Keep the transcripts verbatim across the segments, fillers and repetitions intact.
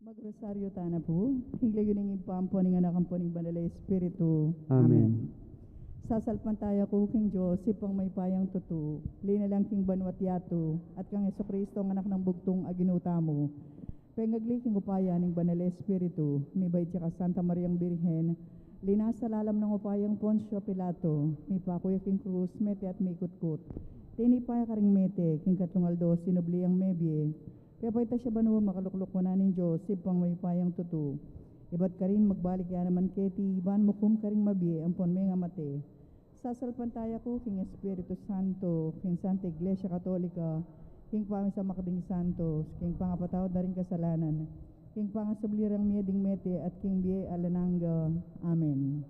Magrosaryo tana pu, king lagyu ning Ibpa, ampo ning Anak, ampo ning Banal a Espiritu. Amen. Amen. Sasalpantaya ku king Dios, Ibpang mayupayang tutu, linalang king banua't yatu, at kang Jesucristo, ang Anak nang bugtung a Ginu tamu. Pengagli king upaya ning Banal a Espiritu, mibait ya kang Santa Mariang Birhen, linasa lalam ning upayang Poncio Pilato, mipaku ya king krus, mete at mikutkut. Tinipa ya karing mete, king katlung aldo sinubli yang mebie. Pepaitas ya banua, makalukluk wanan ning Dios, Ibpang mayupayang tutu. Ibat karin magbalik ya naman keti, ban mukum karing mabie ampon mengamate. Sasalpantaya ku king Espiritu Santo, king Santa Iglesia Katolika, king pamisamak ding santos, king pangapatawad da ring kasalanan, king pangasubli rang mie ding mete, at king bie alang angga. Amen.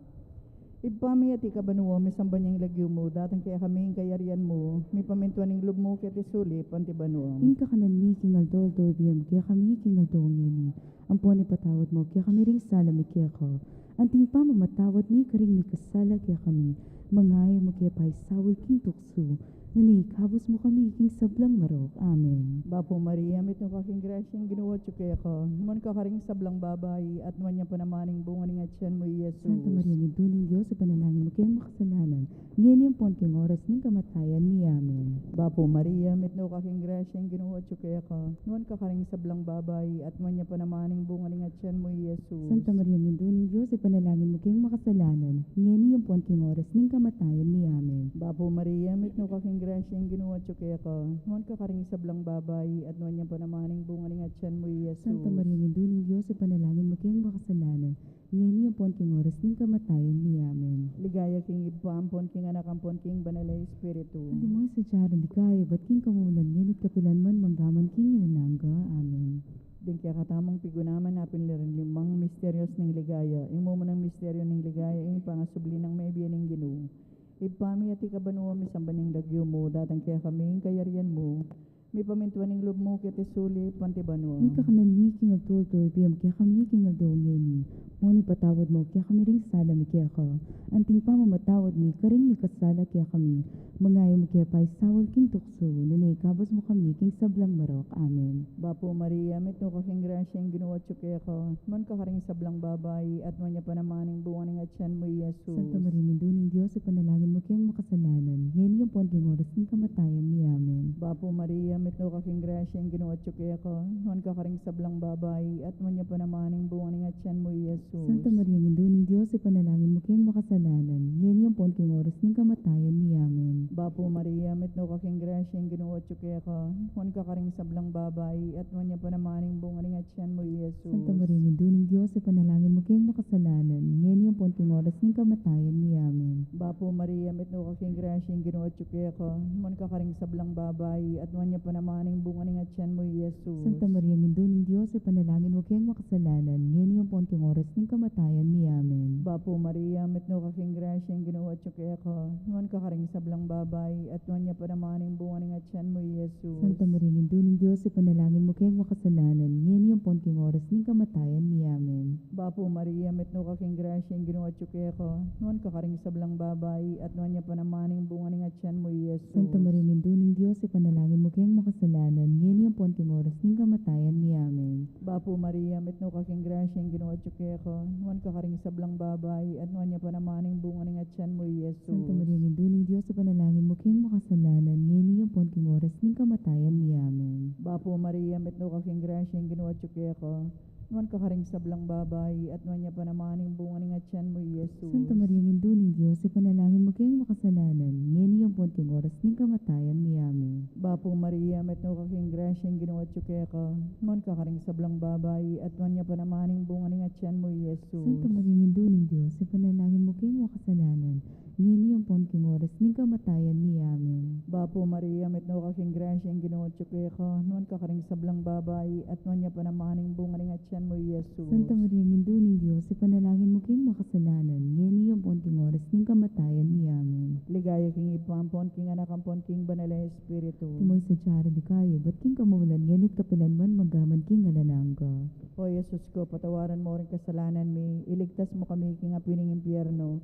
Ibpa mi, atiu ka banua, misamban ya ing lagyu mu, datang kekami ing kayarian mu, mipamintuan ing lub mu keti sulip anti banua. Ing kakanan mi king aldo-aldo ibie mu kekami king aldo ngeni. Ampon ipatawad mu kekami ring sala mi keka, anting pamamatawad mi karing mikasala kekami. Manga e mu ke paisaul king tuksu, nune ikabus mu kami king sablang marok. Amen. Bapu Maria, mitmu ka king grasya, ing Ginu atyu keka. Nuan ka karing sablang babai, at nuan ya pa naman ing bunga ning atyan mu, i Jesus. Santa Mariang Indu ning Dios, ipanalangin mu keng makasalanan, ngeni ampon king oras ning kamatayan mi. Amen. Bapu Maria, mitmu ka king grasya, ing Ginu atyu keka. Nuan ka karing sablang babai, at nuan ya pa naman ing bunga ning atyan mu, i Jesus. Santa Mariang Indu ning Dios, ipanalangin mu keng makasalanan, ngeni ampon king oras ning kamatayan mi. Amen. Bapu Maria, mitmu ka king grasya, ing Ginu atyu keka. Nuan ka karing sablang babai, at nuan ya pa naman ing bunga ning atyan mu, i Jesus. Santa Mariang Indu ning Dios, ipanalangin mu keng makasalanan, ngeni ampon king oras ning kamatayan mi. Amen. Ligaya king Ibpa, ampon king Anak, ampon king Banal a Espiritu. Antimo ing sadya rang ligaya, ibat king kamumulan, ngeni't kapilan man, manggaman king alang angga. Amen. Ding kekatamung pigunaman, apin la ring limang misterios ning ligaya. Ing mumunang misteryo ning ligaya, ing pangasubli nang mebie ning Ginu. Ibpa mi, atiu ka banua, misamban ing lagyu mu, datang kekami ing kayarian mu, mipamintuan ing lub mu keti sulip anti banua. Ing kakanan mi king aldo-aldo ibie mu kekami king aldo ngeni. Ampon ipatawad mu kekami ring sala mi keka, anting pamamatawad mi karing mikasala kekami. Manga e mu ke paisaul king tuksu, nune ikabus mu kami king sablang marok. Amen. Bapu Maria, mitmu ka king grasya, ing Ginu atyu keka. Nuan ka karing sablang babai, at nuan ya pa naman ing bunga ning atyan mu, i Jesus. Santa Mariang Indu ning Dios, ipanalangin mu keng makasalanan, ngeni ampon king oras ning kamatayan mi. Amen. Bapu Maria, mitmu ka king grasya, ing Ginu atyu keka. Nuan ka karing sablang babai, at nuan ya pa naman ing bunga ning atyan mu, i Jesus. Santa Mariang Indu ning Dios, ipanalangin mu keng makasalanan, ngeni ampon king oras ning kamatayan mi. Amen. Bapu Maria, mitmu ka king grasya, ing Ginu atyu keka. Nuan ka karing sablang babai, at nuan ya pa naman ing bunga ning atyan mu, i Jesus. Santa Mariang Indu ning Dios, ipanalangin mu keng makasalanan, ngeni ampon king oras ning kamatayan mi. Amen. Bapu Maria, mitmu ka king grasya, ing Ginu atyu keka. Nuan ka karing sablang babai, at nuan ya pa naman ing bunga ning atyan mu, i Jesus. Santa Mariang Indu ning Dios, ipanalangin mu keng makasalanan, ngeni ampon king oras ning kamatayan mi. Amen. Bapu Maria, mitmu ka king grasya, ing Ginu atyu keka. Nuan ka karing sablang babai, at nuan ya pa naman ing bunga ning atyan mu, i Jesus. Santa Mariang Indu ning Dios, ipanalangin mu keng makasalanan, ngeni ampon king oras ning kamatayan mi. Amen. Bapu Maria, mitmu ka king grasya, ing Ginu atyu keka. Nuan ka karing sablang babai, at nuan ya pa naman ing bunga ning atyan mu, i Jesus. Santa Mariang Indu ning Dios, ipanalangin mu keng makasalanan, ngeni ampon king oras ning kamatayan mi. Amen. Bapu Maria, mitmu ka king grasya, ing Ginu atyu keka. Nuan ka karing sablang babai, at nuan ya pa naman ing bunga ning atyan mu, i Jesus. Santa Mariang Indu ning Dios, ipanalangin mu keng makasalanan, ngeni ampon king oras ning kamatayan mi. Amen. Bapu Maria, mitmu ka king grasya, ing Ginu atyu keka. Nuan ka karing sablang babai, at nuan ya pa naman ing bunga ning atyan mu, i Jesus. Santa Mariang Indu ning Dios, ipanalangin mu keng makasalanan, ngeni ampon king oras ning kamatayan mi. Amen. Bapu Maria, mitmu ka king grasya, ing Ginu atyu keka. Nuan ka karing sablang babai, at nuan ya pa naman ing bunga ning atyan mu, i Jesus. Santa Mariang Indu ning Dios, ipanalangin mu keng makasalanan, ngeni ampon king oras ning kamatayan mi. Amen. Bapu Maria, mitmu ka king grasya, ing Ginu atyu keka. Nuan ka karing sablang babai, at nuan ya pa naman ing bunga ning atyan mu, i Jesus. Santa Mariang Indu ning Dios, ipanalangin mu keng makasalanan, ngeni ampon king oras ning kamatayan mi. Amen. Ligaya king Ibpa, ampon king Anak, ampon king Banal a Espiritu. Antimo ing sadya rang ligaya, ibat king kamumulan, ngeni't kapilan man, manggaman king alang angga. O Jesus ku, patawaran mu ring kasalanan mi, iligtas mu kami king api ning impyerno,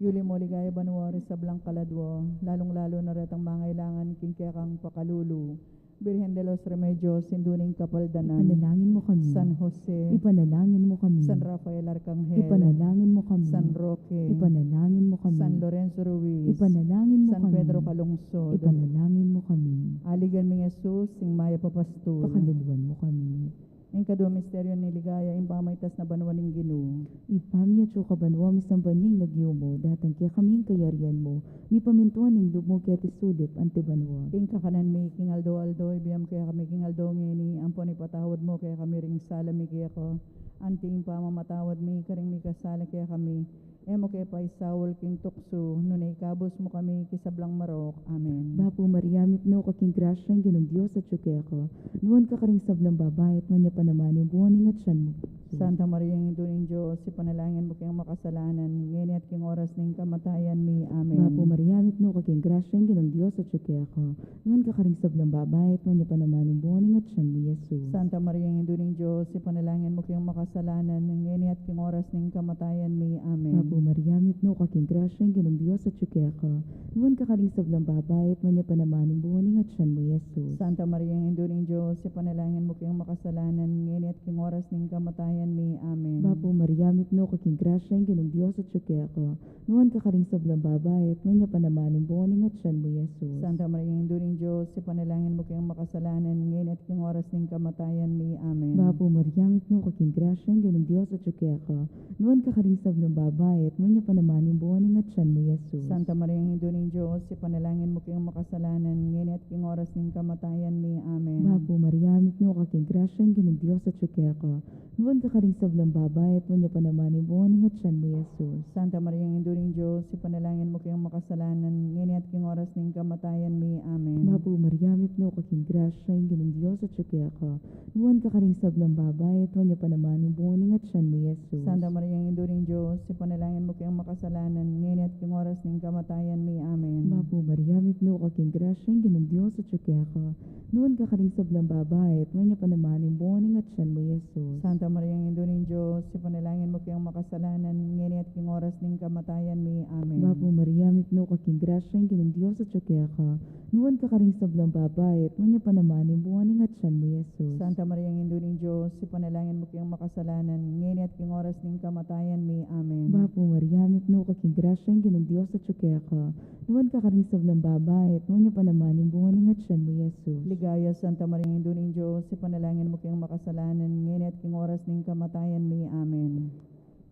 yuli mu king ligaya banua ring sablang kaladua, lalung-lalu na retang mangailangan king kekang pakalulu. Birhen de los Remedios, Indu ning Kapaldanan. Ipanalangin mo kami. San Jose. Ipanalangin mo kami. San Rafael Arcangel. Ipanalangin mo kami. San Roque. Ipanalangin mo kami. San Lorenzo Ruiz. Ipanalangin mo San kami. Pedro Calungsod. Ipanalangin mo kami. Aligan mi Jesus, ing mayap a pastul. Pakaluluan mo kami. Ing kaduang misteryo ning ligaya, ing pamaitas na banua ning Ginu. Ibpa mi, atsu ka banua, misamban ya ing lagyu mu, datang kekami ing kayarian mu, mipamintuan ing lub mu keti sulip anti banua. Ing kakanan mi king aldo-aldo, ibie mu kekami king aldo ngeni, ampon ipatawad mu kekami ring sala mi keka, anti ing pamamatawad mi karing mikasala kekami, e mu ke paisaul king tuksu, nune ikabus mu kami king sablang marok. Amen. Bapu Maria, mipnu ka king grasya, ing Ginung Dios atsu keka. Nuan ka karing sablang babai, at nuan ya pa naman ing bunga ning atian mu, Jesus. Santa Maria, Indu ning Dios, ipanalangin mu keng makasalanan, ngeni at king oras ning kamatayan mi. Amen. Bapu Maria, mipnu ka king grasya, ing Ginung Dios atsu keka. Nuan ka karing sablang babai, at nuan ya pa naman ing bunga ning atian mu, Jesus. Santa Maria, Indu ning Dios, ipanalangin mu keng makasalanan, ngeni at king oras ning kamatayan mi. Amen. Bapu Maria, mipnu ka king grasya, ing Ginung Dios atsu keka. Nuan ka karing sablang babai, at nuan ya pa naman ing bunga ning atian mu, Jesus. Santa Maria, Indu ning Dios, ipanalangin mu keng makasalanan, ngeni at king oras ning kamatayan mi. Amen. Bapu Maria, mipnu ka king grasya, ing Ginung Dios atsu keka. Nuan ka karing sablang babai, at nuan ya pa naman ing bunga ning atian mu, Jesus. Santa Maria, Indu ning Dios, ipanalangin mu keng makasalanan, ngeni at king oras ning kamatayan mi. Amen. Bapu Maria, mipnu ka king grasya, ing Ginung Dios atsu keka. Nuan ka karing sablang babai, at nuan ya pa naman ing bunga ning atian mu, Jesus. Santa Maria, Indu ning Dios, ipanalangin mu keng makasalanan, ngeni at king oras ning kamatayan mi. Amen. Bapu Maria, mipnu ka king grasya, ing Ginung Dios atsu keka. Nuan ka karing sablang babai, at nuan ya pa naman ing bunga ning atian mu, Jesus. Santa Maria, Indu ning Dios, ipanalangin mu keng makasalanan, ngeni at king oras ning kamatayan mi. Amen. Bapu Maria, mipnu ka king grasya, ing Ginung Dios atsu keka. Nuan ka karing sablang babai, at nuan ya pa naman ing bunga ning atian mu, Jesus. Santa Maria, Indu ning Dios, ipanalangin mu keng makasalanan, ngeni at king oras ning kamatayan mi. Amen. Bapu Maria, mipnu ka king grasya, ing Ginung Dios atsu keka. Nuan ka karing sablang babai, at nuan ya pa naman ing bunga ning atian mu, Jesus. Santa Maria, Indu ning Dios, ipanalangin mu keng makasalanan, ngeni at king oras ning kamatayan mi. Amen. Bapu Maria, mipnu ka king grasya, ing Ginung Dios atsu keka. Nuan ka karing sablang babai, at nuan ya pa naman ing bunga ning atian mu, Jesus. Santa Maria, Indu ning Dios, ipanalangin mu keng makasalanan, ngeni at king oras ning kamatayan mi. Amen. Bapu Maria, mipnu ka king grasya, ing Ginung Dios atsu keka. Nuan ka karing sablang babai, at nuan ya pa naman ing bunga ning atian mu, Jesus. Ligaya, Santa Maria, Indu ning Dios, ipanalangin mu keng makasalanan, ngeni at king oras ning kamatayan mi. Amen.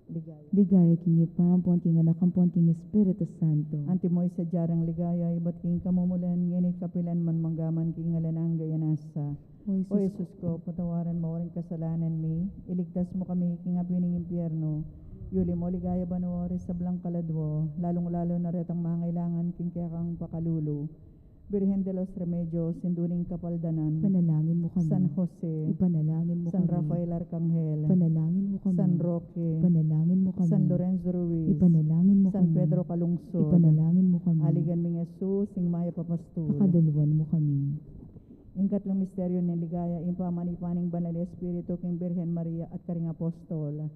Ligaya. Ligaya king Ibpa, ampon king Anak, ampon king Espiritu Santo. Antimo ing sadya rang ligaya, ibat king kamumulan, ngeni at kapilan man, mangga man king alang angga. Amen. O Jesus. O Jesus ko, patawaran mo ring kasalanan mi, iligtas mo kami king api ning impyerno, yuli mo ligaya banua ring sablang kaladwa, lalung-lalu na retang mangailangan king kekang pakalulu. Birhen de los Remedios, Indu ning Kapaldanan. Ipanalangin mo kami. San Jose. Ipanalangin mo kami. San Rafael Arcangel. Ipanalangin mo kami. San Roque. Ipanalangin mo kami. San Lorenzo Ruiz. Ipanalangin mo kami. San Pedro Calungsod. Ipanalangin mo kami. Aligan ming Jesus, ing mayap a pastul. Pakaluluan mo kami. Ing katlung misteryo ning ligaya, ing pamanipa ning Banal a Espiritu king Birhen Maria at karing apostol.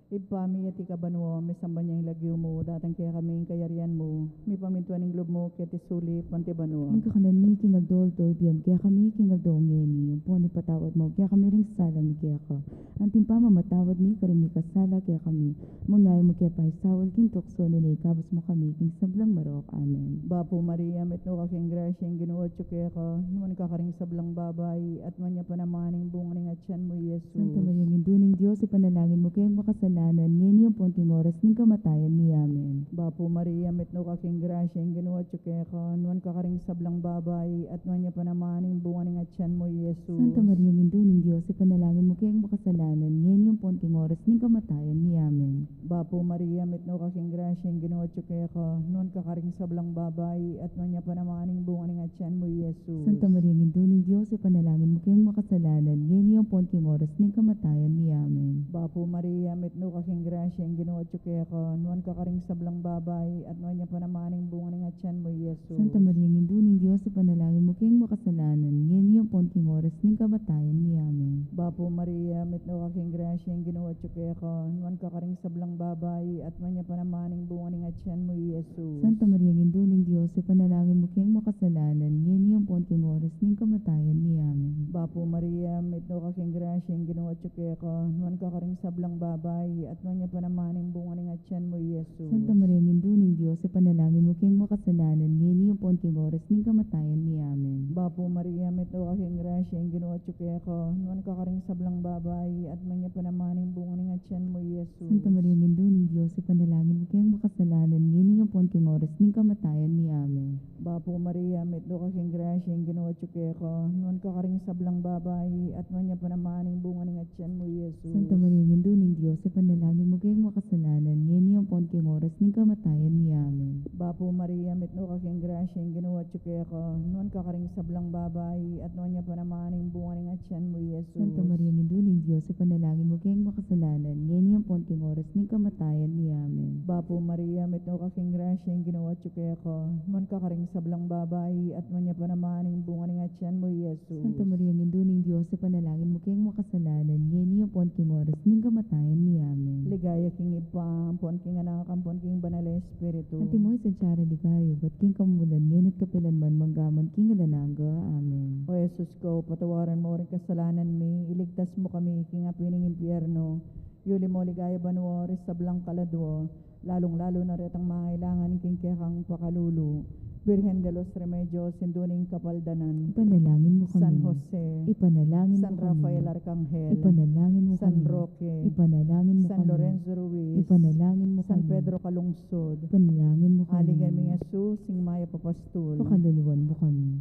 Ibpa mi, atiu ka banua, misamban ya ing lagyu mu, datang kekami ing kayarian mu, mipamintuan ing lub mu keti sulip anti banua. Ing kakanan mi king aldo-aldo, ibie mu kekami king aldo ngeni, ampon ipatawad mu kekami ring sala mi keka, anti ing pamamatawad mi karing mikasala kekami, manga e mu ke paisaul king tuksu, nune ikabus mu kami king sablang marok. Amen. Bapu Maria, mitmu ka king grasya, ing Ginu atyu keka, nuan ka karing sablang babai, at nuan ya pa naman ing bunga ning atyan mu, Jesus. Santa Maria, Indu ning Dios, ipanalangin mu keng makasalanan, ngeni ampon king oras ning kamatayan mi. Amen. Bapu Maria, mitmu ka king grasya, ing Ginu atyu keka, nuan ka karing sablang babai, at nuan ya pa naman ing bunga ning atyan mu, Jesus. Santa Maria, Indu ning Dios, ipanalangin mu keng makasalanan, ngeni ampon king oras ning kamatayan mi. Amen. Bapu Maria, mitmu ka king grasya, ing Ginu atyu keka, nuan ka karing sablang babai, at nuan ya pa naman ing bunga ning atyan mu, Jesus. Santa Maria, Indu ning Dios, ipanalangin mu keng makasalanan, ngeni ampon king oras ning kamatayan mi. Amen. Bapu Maria, mitmu ka king grasya, ing Ginu atyu keka, nuan ka karing sablang babai, at nuan ya pa naman ing bunga ning atyan mu, Jesus. Santa Maria, Indu ning Dios, ipanalangin mu keng makasalanan, ngeni ampon king oras ning kamatayan mi. Amen. Bapu Maria, mitmu ka king grasya, ing Ginu atyu keka, nuan ka karing sablang babai, at nuan ya pa naman ing bunga ning atyan mu, i Jesus. Santa Maria, Indu ning Dios, ipanalangin mu keng makasalanan, ngeni ampon king oras ning kamatayan mi. Amen. Bapu Maria, mitmu ka king grasya, ing Ginu atyu keka, nuan ka karing sablang babai, at nuan ya pa naman ing bunga ning atyan mu, i Jesus. Santa Maria, Indu ning Dios, ipanalangin mu keng makasalanan, ngeni ampon king oras ning kamatayan mi. Amen. Bapu Maria, mitmu ka king grasya, ing Ginu atyu keka, nuan ka karing sablang babai, at nuan ya pa naman ing bunga ning atyan mu, i Jesus. Santa Maria, Indu ning Dios, ipanalangin mu keng makasalanan, ngeni ampon king oras ning kamatayan mi. Amen. Bapu Maria, mitmu ka king grasya, ing Ginu atyu keka, nuan ka karing sablang babai, at nuan ya pa naman ing bunga ning atyan mu, i Jesus. Santa Maria, Indu ning Dios, ipanalangin mu keng makasalanan, ngeni ampon king oras ning kamatayan mi. Amen. Bapu Maria, mitmu ka king grasya, ing Ginu atyu keka, nuan ka karing sablang babai, at nuan ya pa naman ing bunga ning atyan mu, i Jesus. Santa Maria, Indu ning Dios, ipanalangin mu keng makasalanan, ngeni ampon king oras ning kamatayan mi. Amen. Bapu Maria, mitmu ka king grasya, ing Ginu atyu keka, nuan ka karing sablang babai, at nuan ya pa naman ing bunga ning atyan mu, i Jesus. Santa Maria, Indu ning Dios, ipanalangin mu keng makasalanan, ngeni ampon king oras ning kamatayan mi. Amen. Ligaya king Ibpa, ampon king Anak, ampon king Banal a Espiritu. Antimo ing sadya king ligaya, ibat king kamumulan, ngeni at kapilan man, mangga man king alang angga. Amen. O Jesus ko, patawaran mu ring kasalanan mi, iligtas mu kami king api ning impyerno, yuli mu king ligaya banua ring sablang kaladua, lalung-lalu na retang mangailangan king kekang pakalulu. Virgen de los Remedios, Indu ning Kapaldanan. Ipanalangin mu kami. San Jose. Ipanalangin mu kami. San Rafael Arcangel. Ipanalangin mu kami. San Roque. Ipanalangin mu kami. San Lorenzo Ruiz. Ipanalangin mu kami. San Pedro Calungsod. Ipanalangin mu kami. Aligan ming Jesus, ing mayap a pastul. Pakaluluan mu kami.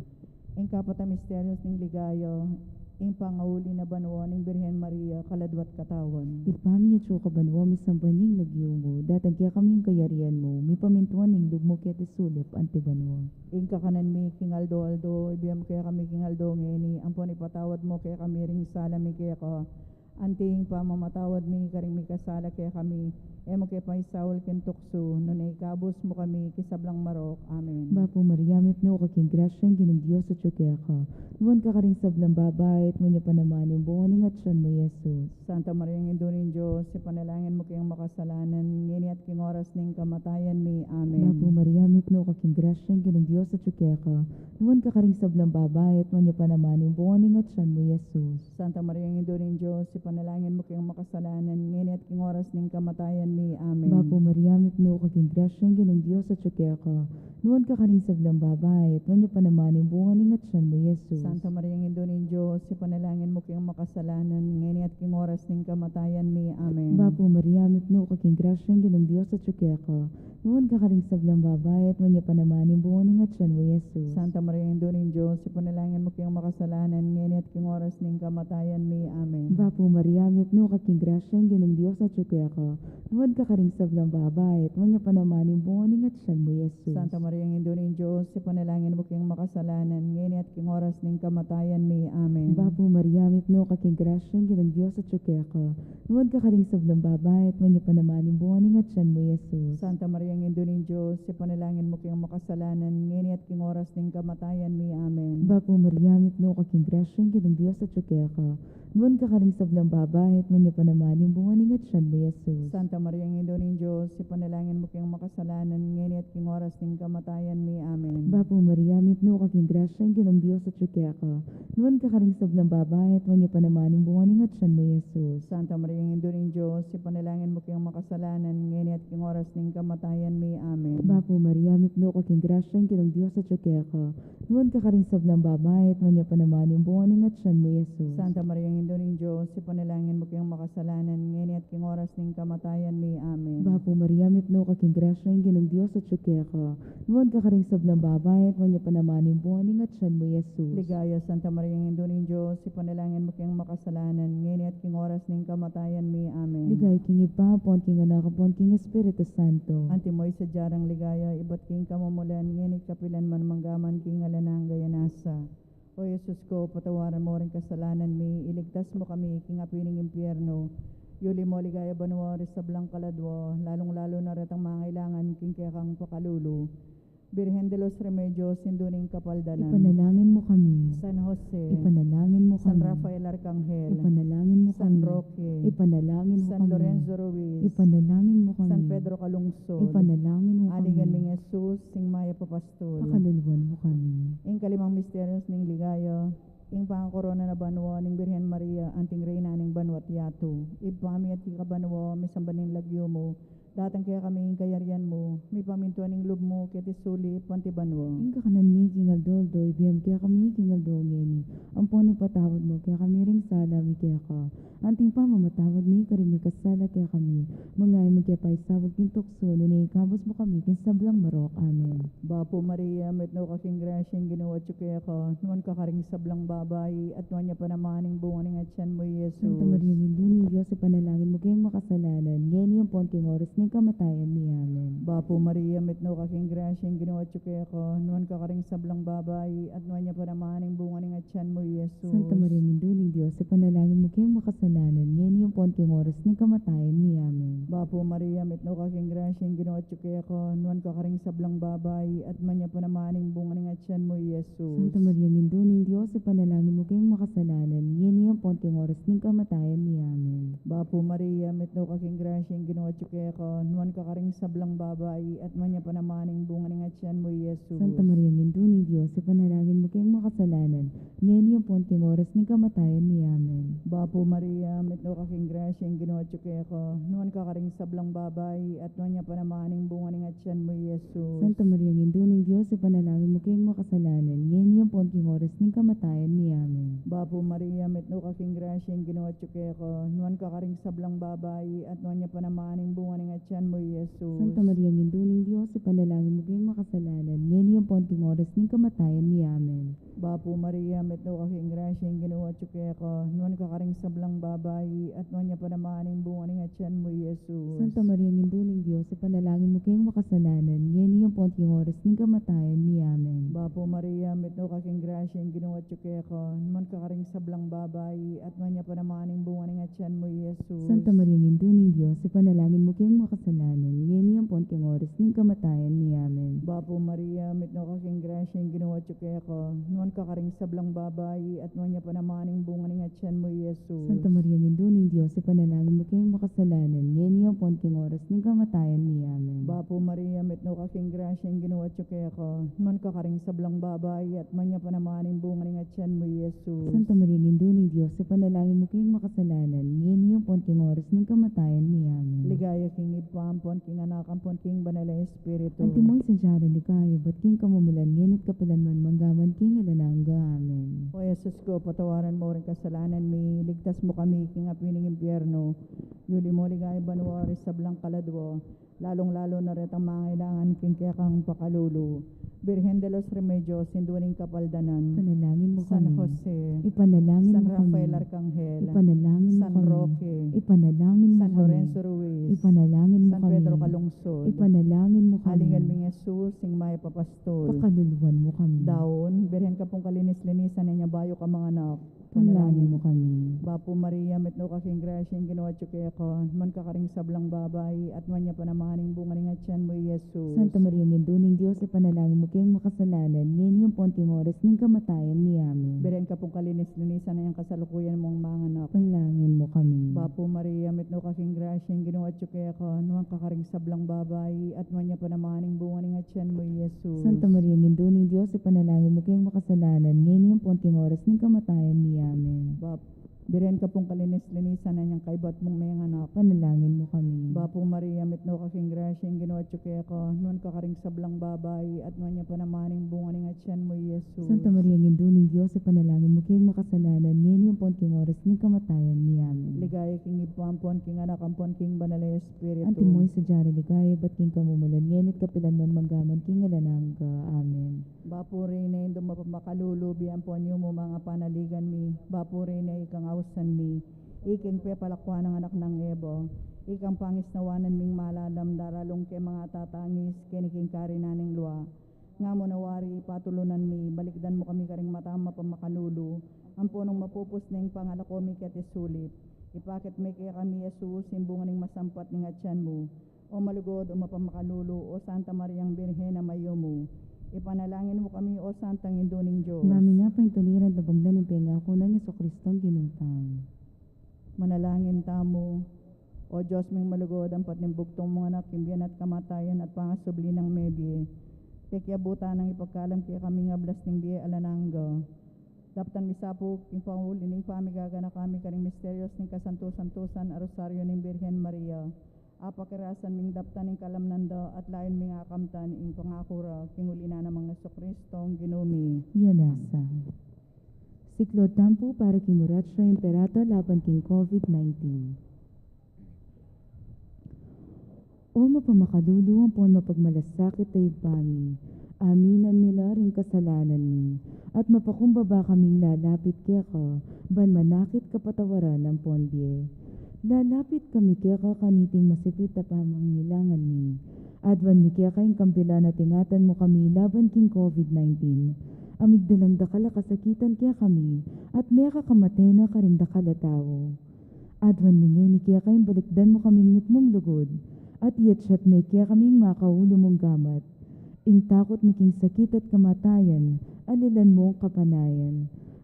Ing kapat a misteryo ning ligaya, ing pangauli na banua ning Birhen Maria, kaladwa't katawan. Ibpa mi atsu ka banua, misamban ya ing lagyu mu, datang kekami ing kayarian mu, mipamintuan ing lub mu keti sulip anti banua. Ing kakanan mi king aldo-aldo, ibie mu kekami king aldo ngeni, ampon ipatawad mu kekami ring sala mi keka, anti ing pamamatawad mi karing mikasala kekami, e mu ke paisaul king tuksu, nune ikabus mu kami king sablang marok. Amen. Bapu Maria, mipnu ka king grasya, ing Ginung Dios atyu keka. Nuan ka karing sablang babai, at nuan ya pa naman ing bunga ning atyan mu, i Jesus. Santa Maria, Indu ning Dios, ipanalangin mu keng makasalanan, ngeni at king oras ning kamatayan mi. Amen. Bapu Maria, mipnu ka king grasya, ing Ginung Dios atyu keka. Nuan ka karing sablang babai, at nuan ya pa naman ing bunga ning atyan mu, i Jesus. Santa Maria, Indu ning Dios, ipanalangin mu keng makasalanan, ngeni at king oras ning kamatayan mi. Amen. Bapu Maria, mipnu ka king grasya, ing Ginung Dios atyu keka. Nuan ka karing sablang babai, at nuan ya pa naman ing bunga ning atyan mu, i Jesus. Santa Maria, Indu ning Dios, ipanalangin mu keng makasalanan, ngeni at king oras ning kamatayan mi. Amen. Bapu Maria, mipnu ka king grasya, ing Ginung Dios atyu keka. Nuan ka karing sablang babai, at nuan ya pa naman ing bunga ning atyan mu, i Jesus. Santa Maria, Indu ning Dios, ipanalangin mu keng makasalanan, ngeni at king oras ning kamatayan mi. Amen. Bapu Maria, mipnu ka king grasya, ing Ginung Dios atyu keka. Nuan ka karing sablang babai, at nuan ya pa naman ing bunga ning atyan mu, i Jesus. Santa Maria, Indu ning Dios, ipanalangin mu keng makasalanan, ngeni at king oras ning kamatayan mi. Amen. Bapu Maria, mipnu ka king grasya, ing Ginung Dios atyu keka. Nuan ka karing sablang babai, at nuan ya pa naman ing bunga ning atyan mu, i Jesus. Santa Maria, Indu ning Dios, ipanalangin mu keng makasalanan, ngeni at king oras ning kamatayan mi. Amen. Bapu Maria, mipnu ka king grasya, ing Ginung Dios atyu keka. Nuan ka karing sablang babai, at nuan ya pa naman ing bunga ning atyan mu, i Jesus. Santa Maria, Indu ning Dios, ipanalangin mu keng makasalanan, ngeni at king oras ning kamatayan mi. Amen. Bapu Maria, mipnu ka king grasya, ing Ginung Dios atyu keka. Nuan ka karing sablang babai, at nuan ya pa naman ing bunga ning atyan mu, i Jesus. Santa Maria, Indu ning Dios, ipanalangin mu keng makasalanan, ngeni at king oras ning kamatayan mi. Amen. Bapu Maria, mipnu ka king grasya, ing Ginung Dios atyu keka. Nuan ka karing sablang babai, at nuan ya pa naman ing bunga ning atyan mu, i Jesus. Santa Maria, Indu ning Dios, ipanalangin mu keng makasalanan, ngeni at king oras ning kamatayan mi. Amen. Bapu Maria, mipnu ka king grasya, ing Ginung Dios atyu keka. Nuan ka karing sablang babai, at nuan ya pa naman ing bunga ning atyan mu, i Jesus. Ligaya, Santa Maria, Indu ning Dios, ipanalangin mu keng makasalanan, ngeni at king oras ning kamatayan mi. Amen. Ligaya king Ibpa, ampon king Anak, ampon king Espiritu Santo. Antimo ing sadya rang ligaya, ibat king kamumulan, ngeni at kapilan man, mangga man king alang angga. Amen. O Jesus ko, patawaran mu ring kasalanan mi, iligtas mu kami king api ning impyerno, yuli mu king ligaya banua ring sablang kaladua, lalung-lalu na retang mangailangan king kekang pakalulu. Birhen de los Remedios, Indu ning Kapaldanan. Ipanalangin mu kami. San Jose, ipanalangin mo kami. San Rafael Arcangel, ipanalangin mo kami. San Roque, ipanalangin mo kami. San Lorenzo Ruiz, ipanalangin mo kami. San Pedro Calungsod, ipanalangin mo kami. Alingan ming Jesus, ing mayap a pastul, pakaluluan mo kami. Ing kalimang misteryos ning ligaya, ing pangakorona na banua ning Birhen Maria anting Reyna ning banua't yatu. Ibpa mi, atiu ka banua, misamban ya ing lagyu mu, datang kekami ing kayarian mu, mipamintuan ing lub mu keti sulip anti banua. Ing kakanan mi king aldo-aldo ibie mu kekami king aldo ngeni, ampon ipatawad mu kekami ring sala mi keka, anting pamamatawad mi karing mikasala kekami, manga e mu ke paisaul king tuksu, nune ikabus mu kami king sablang marok. Amen. Bapu Maria, mitmu ka king grasya, ing Ginu atyu keka, nuan ka karing sablang babai, at nuan ya pa naman ing bunga ning atyan mu, Jesus. Santa Maria, Indu ning Dios, ipanalangin mu keng makasalanan, ngeni ampon king oras ning kamatayan mi. Amen. Bapu Maria, mitmu ka king grasya, ing Ginu atyu keka, nuan ka karing sablang babai, at nuan ya pa naman ing bunga ning atyan mu, Jesus. Santa Maria, Indu ning Dios, ipanalangin mu keng makasalanan, ngeni ampon king oras ning kamatayan mi. Amen. Bapu Maria, mitmu ka king grasya, ing Ginu atyu keka, nuan ka karing sablang babai, at nuan ya pa naman ing bunga ning atyan mu, Jesus. Santa Maria, Indu ning Dios, ipanalangin mu keng makasalanan, ngeni ampon king oras ning kamatayan mi. Amen. Bapu Maria, mitmu ka king grasya, ing Ginu atyu keka, nuan ka karing sablang babai, at nuan ya pa naman ing bunga ning atyan mu, Jesus. Santa Maria, Indu ning Dios, ipanalangin mu keng makasalanan, ngeni ampon king oras ning kamatayan mi. Amen. Bapu Maria, mitmu ka king grasya, ing Ginu atyu keka, nuan ka karing sablang babai, at nuan ya pa naman ing bunga ning atyan mu, Jesus. Santa Maria, Indu ning Dios, ipanalangin mu keng makasalanan, ngeni ampon king oras ning kamatayan mi. Amen. Bapu Maria, mitmu ka king grasya, ing Ginu atyu keka, nuan ka karing sablang babai, at nuan ya pa naman ing bunga ning atyan mu, Jesus. Santa Maria, Indu ning Dios, ipanalangin mu keng makasalanan, ngeni ampon king oras ning kamatayan mi. Amen. Bapu Maria, mitmu ka king grasya, ing Ginu atyu keka, nuan ka karing sablang babai, at nuan ya pa naman ing bunga ning atyan mu, Jesus. Santa Maria, Indu ning Dios, ipanalangin mu keng makasalanan, ngeni ampon king oras ning kamatayan mi. Amen. Bapu Maria, mitmu ka king grasya, ing Ginu atyu keka, nuan ka karing sablang babai, at nuan ya pa naman ing bunga ning atyan mu, Jesus. Santa Maria, Indu ning Dios, ipanalangin mu keng makasalanan, ngeni ampon king oras ning kamatayan mi. Amen. Bapu Maria, mitmu ka king grasya, ing Ginu atyu keka, nuan ka karing sablang babai, at nuan ya pa naman ing bunga ning atyan mu, Jesus. Santa Maria, Indu ning Dios, ipanalangin mu keng makasalanan, ngeni ampon king oras ning kamatayan mi. Amen. Bapu Maria, mitmu ka king grasya, ing Ginu atyu keka, nuan ka karing sablang babai, at nuan ya pa naman ing bunga ning atyan mu, Jesus. Santa Maria, Indu ning Dios, ipanalangin mu keng makasalanan, ngeni ampon king oras ning kamatayan mi. Amen. Ligaya king Ibpa, ampon king Anak, ampon king Banal a Espiritu. Antimo ing sadya na ligaya, ibat king kamumulan, ngeni't kapilan man, mangga man king alang angga. Amen. O Jesus ku, patawaran mu ring kasalanan mi, iligtas mu kami king api ning impyerno, yuli mu king ligaya banua ring sablang kaladua, lalung-lalu na retang mangailangan king kekang pakalulu. Birhen de los Remedios, Indu ning Kapaldanan. Ipanalangin mu kami. San Jose. Ipanalangin mu kami. San Rafael Arcangel. Ipanalangin mu kami. San Roque. Ipanalangin mu kami. San Lorenzo Ruiz. Ipanalangin mu kami. San Pedro Calungsod. Ipanalangin mu kami. Alingan ming Jesus, ing mayap a pastul, pakaluluan mu kami. Daun, Birhen ka pung kalinis-linisan, inyang bayu ka manganak. Panalangin mu kami. Bapu Maria, mitmu ka king grasya, ing Ginu atyu keka, nuan ka karing sablang babai, at nuan ya pa naman ing bunga ning atyan mu, Jesus. Santa Maria, Indu ning Dios, ipanalangin mu keng makasalanan, ngeni ampon king oras ning kamatayan mi. Amen. Birhen ka pung kalinis-linisan, inyang kasalukuyan mung manganak. Panalangin mu kami. Bapu Maria, mitmu ka king grasya, ing Ginu atyu keka, nuan ka karing sablang babai, at nuan ya pa naman ing bunga ning atyan mu, Jesus. Santa Maria, Indu ning Dios, ipanalangin mu keng makasalanan, ngeni ampon king oras ning kamatayan mi. Amen. Bap-, Birhen ka pung kalinis-linisan, inyang kaybat mung menganak. Panalangin mu kami. Bapu Maria, mitmu ka king grasya, ing Ginu atyu keka, nuan ka karing sablang babai, at nuan ya pa naman ing bunga ning atyan mu, Jesus. Santa Maria, Indu ning Dios, ipanalangin mu keng makasalanan, ngeni ampon king oras ning kamatayan mi. Amen. Ligaya king Ibpa, ampon king Anak, ampon king Banal a Espiritu. Antimo ing sadya na ligaya, ibat king kamumulan, ngeni't kapilan man, mangga man king alang angga. Amen. Bapu Reyna, Indu mapamakalulu, bie ampon yumu, manga panaligan mi. Bapu Reyna, ikang ausan mi, ikang pepalakuan nang anak nang Eva, ikang pangisnawanan ming malalam, daralung ke manga tatangis keni king karinan ning lua. Nga mu na wari, patulunan mi, balikdan mu kami karing matang mapamakalulu, ampon nung mapupus na ing pangalako mi keti sulip, ipakit me kekami i Jesus, ing bunga ning masampat ning atyan mu. O malugud, o mapamakalulu, o Santa Mariang Birhen a mayumu, ipanalangin mu kami, o Santang Indu ning Dios. Ibie mu ing Manalangin tamu. O Dios ming malugud, ampat ning bugtung mung Anak, king bie na at kamatayan at pangasubli nang mebie, pekiabutan nang ipagkalam kekami ing ablas ning bie alang angga. Daptan mi sa pu king panguli ning pamigaganaka mi karing misterios ning kasantu-santusan a Rosario ning Birhen Maria. Apakirasan ming daptan ing kalamnan da at layun ming akamtan ing pangaku ra king uli na namang Jesucristo, ing Ginu mi. Iya na sa. Siklaud tamu pu para king Oratio Imperata laban king COVID nineteen. O mapamakalulu ampon mapagmalasakit a Ibpa mi, aminan mi la ring kasalanan mi, at mapakumbaba kaming lalapit keka, ban manakit kapatawaran ampon bie. Lalapit kami keka kaniting masipit a panangilangan mi. Aduan mi keka ing kambilan at ingatan mu kami laban king COVID nineteen. A migdalang dakal a kasakitan kekami, at mekakamate na karing dakal a tau. Aduan mi ngeni keka ing balikdan mu kaming mitmung lugud, at iyatyat me kekami ing makaulu mung gamat. Ing takut mi king sakit at kamatayan, alilan mu ing kapanayan.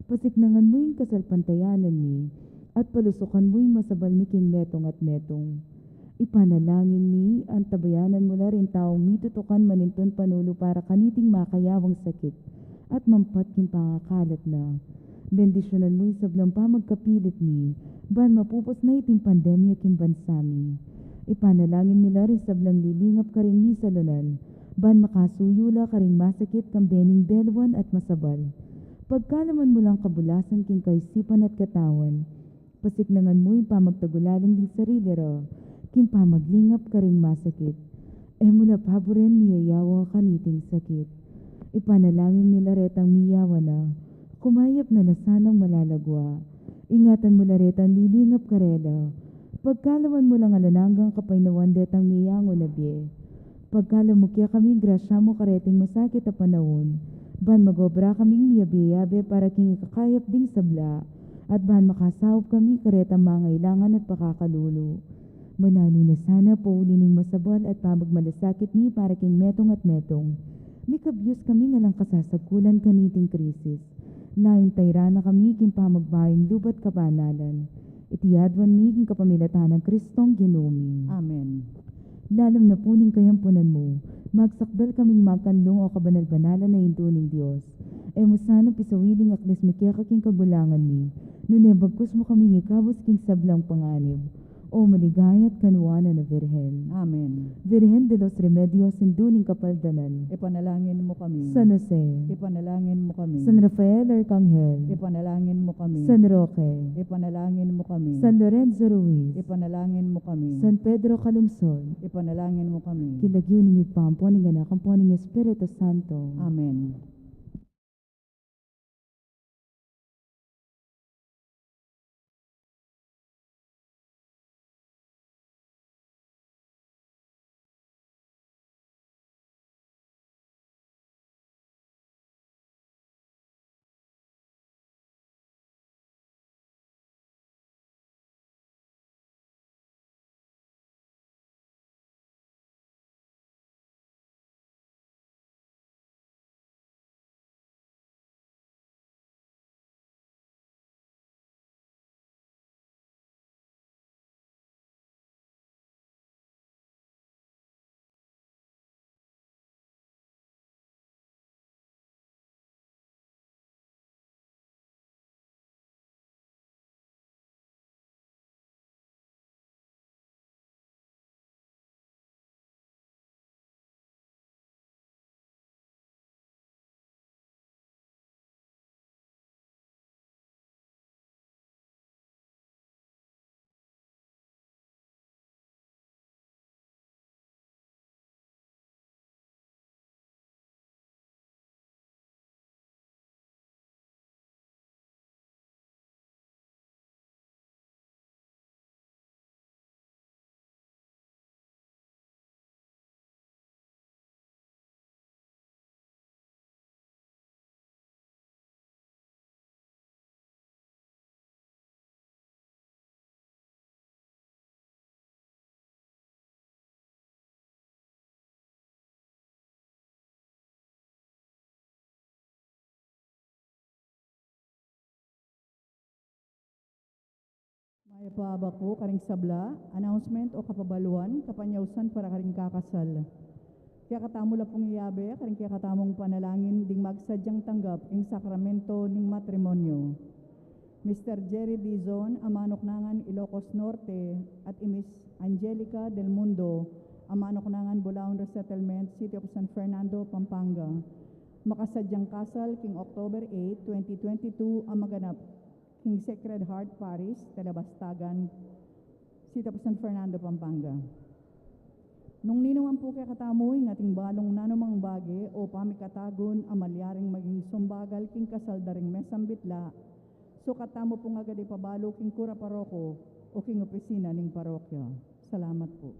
Pasiknangan mu ing kasalpantayanan mi, at palusukan mu ing masabal mi king metung at metung. Ipanalangin mi, antabayanan mu la ring taung mitutukan manintun panulu para kaniting makayawang sakit, at mampat king pangakalat na. Bendisyunan mu ing sablang pamagkapilit mi, ban mapupus na iting pandemya king bansa mi. Ipanalangin mi la ring sablang lilingap karing misalunan, ban makasuyu la karing masakit kambe ning beluan at masabal. Pagkalaman mu lang kabulasan king kaisipan at katawan. Pasiknangan mu ing pamagtagulaling ding sarili ra, king pamaglingap karing masakit. E mu la paburen miyayawa kaniting sakit. Ipanalangin mi la retang miyawa na, kumayap na la sanang malagwa. Ingatan mu la retang lilingap karela. Pagkalaman mu lang alang anggang kapaynawan detang miyangu na bie. Pagkalam mu kekami ing grasya mu kareting masakit a panaun, ban magobra kaming miyabe-yabe para king ikakayap ding sabla, at ban makasaup kami karetang mangailangan at pakakalulu. Mananu na sana pauli ning masabal at pamagmalasakit mi para king metung at metung. Mikabyus kaming alang kasasagkulan kaniting krisis. Layun tayran na kami king pamagbayung lub at kabanalan. Iti aduan mi king kapamilatan nang Kristong Ginu mi. Amen. Lalam na pu ning kayampunan mu, magsakdal kaming magkanlung, o kabanal-banalan a Indu ning Dios. E mu sana pisawili ing aklis mi keka king kagulangan mi, nune bagkus mu kaming ikabus king sablang panganib, o maligaya at kanuanan a Birhen. Amen. Virgen de los Remedios, Indu ning Kapaldanan. Ipanalangin mu kami. San Jose. Ipanalangin mu kami. San Rafael Arkanghel. Ipanalangin mu kami. San Roque. Ipanalangin mu kami. San Lorenzo Ruiz. Ipanalangin mu kami. San Pedro Calungsod. Ipanalangin mu kami. King lagyu ning Ibpa, ampo ning Anak, ampo ning Espiritu Santo. Amen. Pabaku karing sabla, announcement o kapabaluan, kapanyausan para karing kakasal. Kekatamu la pung iyabe karing kekatamung panalangin ding magsadyang tanggap ing sakramento ning matrimonyo. Mister Jerry Dizon, a manuknangan Ilocos Norte, at i Miss Angelica Del Mundo, a manuknangan Bulaon Resettlement, City of San Fernando, Pampanga. Makasadyang kasal king October eight, twenty twenty-two, a maganap king Sacred Heart Parish, Talabastagan, City of San Fernando, Pampanga. Nung ninu man pu kekatamu ing ating balung nanumang bage o pamikatagun a malyaring maging sumbagal king kasal da ring mesang bitla, sukat tamu pung agad ipabalu king kura paroko o king opisina ning parokya. Salamat pu.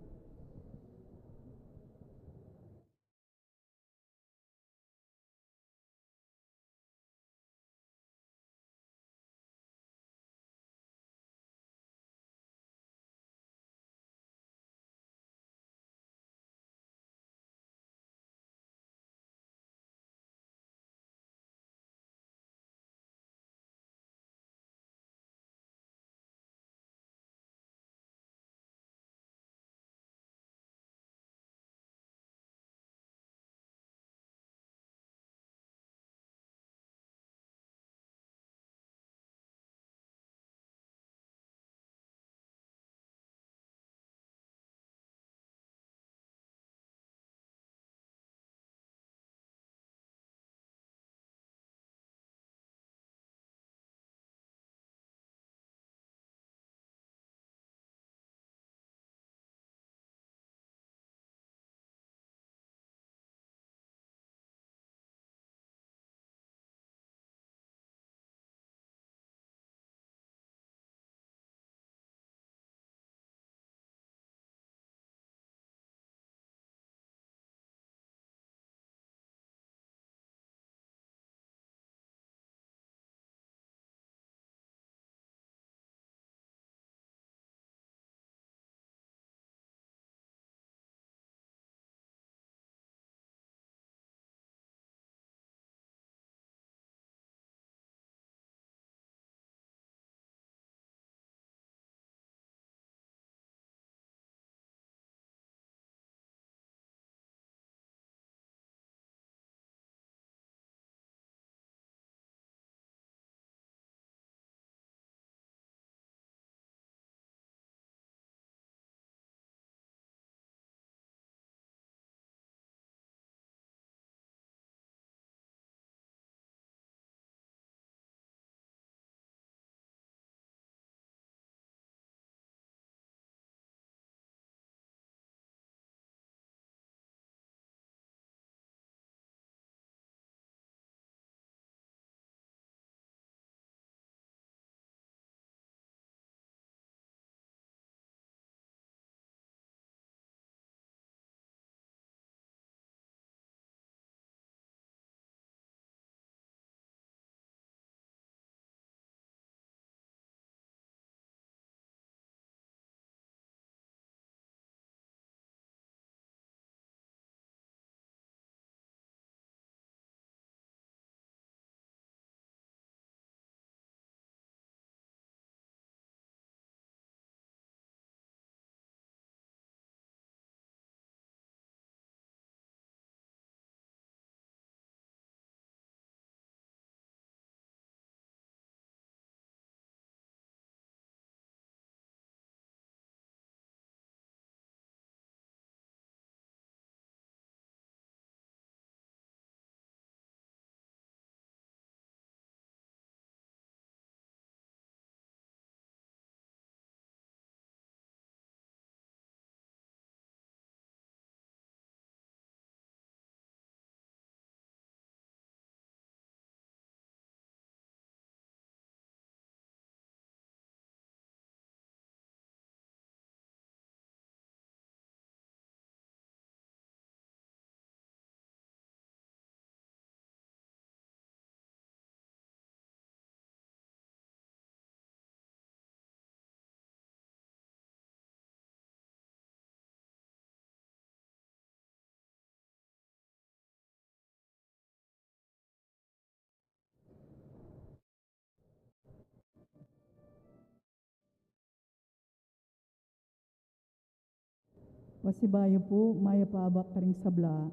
Pasibayu pu, mayap a abak karing sabla.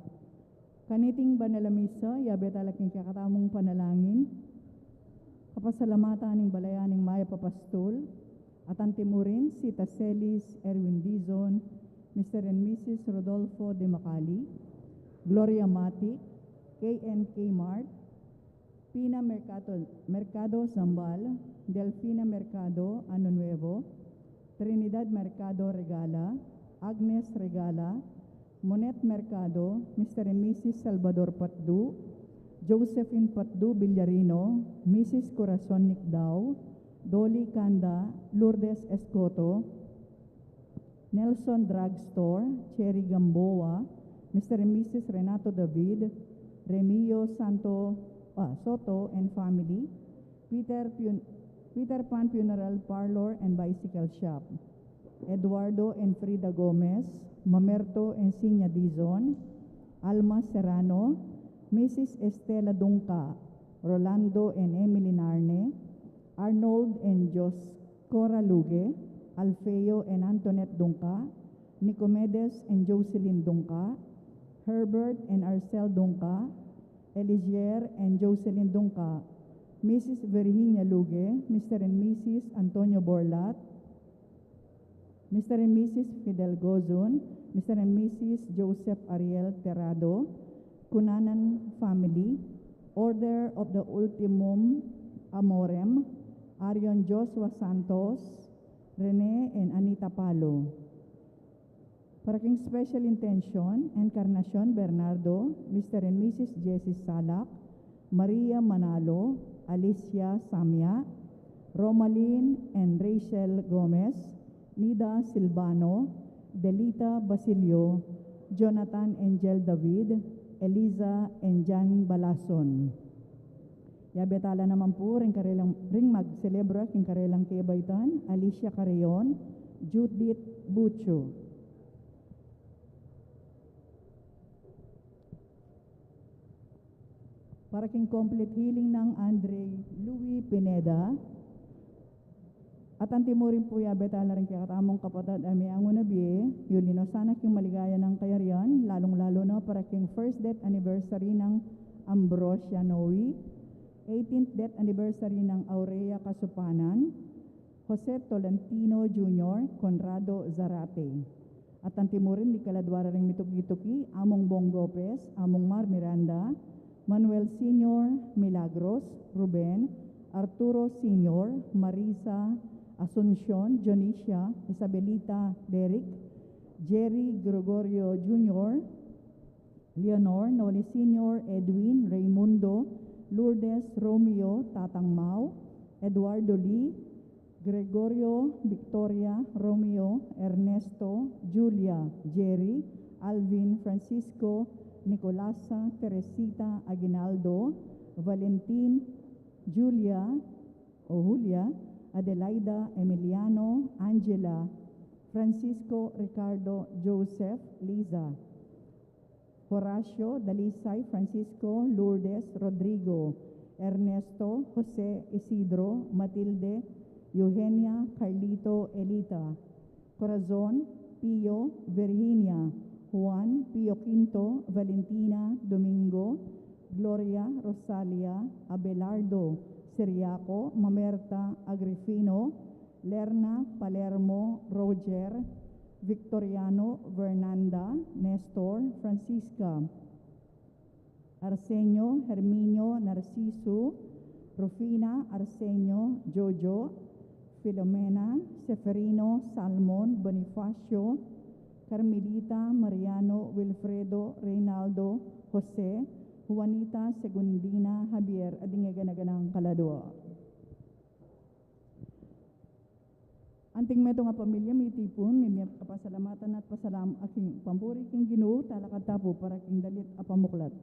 Kaniting banal a misa, yabe tala king kekatamung panalangin, kapasalamatan ning balayan ning mayap a pastul, at antimurin si Taselis Erwin Dizon, Mister and Missus Rodolfo de Macali, Gloria Matic, K N K Mart, Pina Mercado, Mercado Zambal, Delfina Mercado Ano Nuevo, Trinidad Mercado Regala, Agnes Regala, Monet Mercado, Mister and Missus Salvador Patdu, Josephine Patdu Villarino, Missus Corazon Nicdao, Dolly Canda, Lourdes Escoto, Nelson Drugstore, Cherry Gamboa, Mister and Missus Renato David, Remio Santo, ah, Soto and family, Peter Pun-, Peter Pan Funeral Parlor and Bicycle Shop, Eduardo and Frida Gomez, Mamerto and Sinya Dizon, Alma Serrano, Missus Estela Dungca, Rolando and Emily Narne, Arnold and Jos Cora Luge, Alfeo and Antoinette Dungca, Nicomedes and Jocelyn Dungca, Herbert and Arcel Dungca, Eligier and Jocelyn Dungca, Missus Virginia Luge, Mister and Missus Antonio Borlat, Mister and Missus Fidel Gozun, Mister and Missus Joseph Ariel Terrado, Cunanan family, Order of the Ultimum Amorem, Arion Joshua Santos, Rene and Anita Palo. Para king special intention, Encarnacion Bernardo, Mister and Missus Jessie Salak, Maria Manalo, Alicia Samia, Romalyn and Rachel Gomez, Nida Silvano, Delita Basilio, Jonathan Angel David, Eliza and Jan Balason. Yabe tala naman pu ring karelang, ring magselebra king karelang kebaitan, Alicia Carreon, Judith Bucho. Para king complete healing nang Andre Louis Pineda, at antimurin pu yabe tala ring kekatamung kapatad a meangu na bie, yuli no sana king maligaya nang kayarian, lalung-lalu na para king first death anniversary nang Ambrosia Noe, eighteenth death anniversary nang Aurea Casupanan, Jose Tolentino Junior, Conrado Zarate. At antimurin di kaladua ra ring mituki-tuki, Among Bong Gopez, Among Mar Miranda, Manuel Senior, Milagros, Ruben, Arturo Senior, Marisa, Asuncion, Dionisia, Isabelita, Derek, Jerry Gregorio Junior, Leonor, Noli Senior, Edwin, Raymundo, Lourdes, Romeo, Tatang Mau, Eduardo Lee, Gregorio, Victoria, Romeo, Ernesto, Julia, Jerry, Alvin, Francisco, Nicolasa, Teresita, Aguinaldo, Valentin, Julia, o Julia, Adelaida, Emiliano, Angela, Francisco, Ricardo, Joseph, Liza, Horacio, Dalisay, Francisco, Lourdes, Rodrigo, Ernesto, Jose, Isidro, Matilde, Eugenia, Carlito, Elita, Corazon, Pio, Virginia, Juan, Pio Quinto, Valentina, Domingo, Gloria, Rosalia, Abelardo, Siriaco, Mamerta, Agrifino, Lerna, Palermo, Roger, Victoriano, Fernanda, Nestor, Francisca, Arsenio, Herminio, Narciso, Rufina, Arsenio, Jojo, Filomena, Seferino, Salmon, Bonifacio, Carmelita, Mariano, Wilfredo, Reynaldo, Jose, Juanita, Segundina, Javier, at ding e gana-ganang kaladua. Anting metung a pamilya mitipun, mimie kapasalamatan at pasalam-, a king pampuri king Ginu, talakad ta pu para king dalit a pamuklat.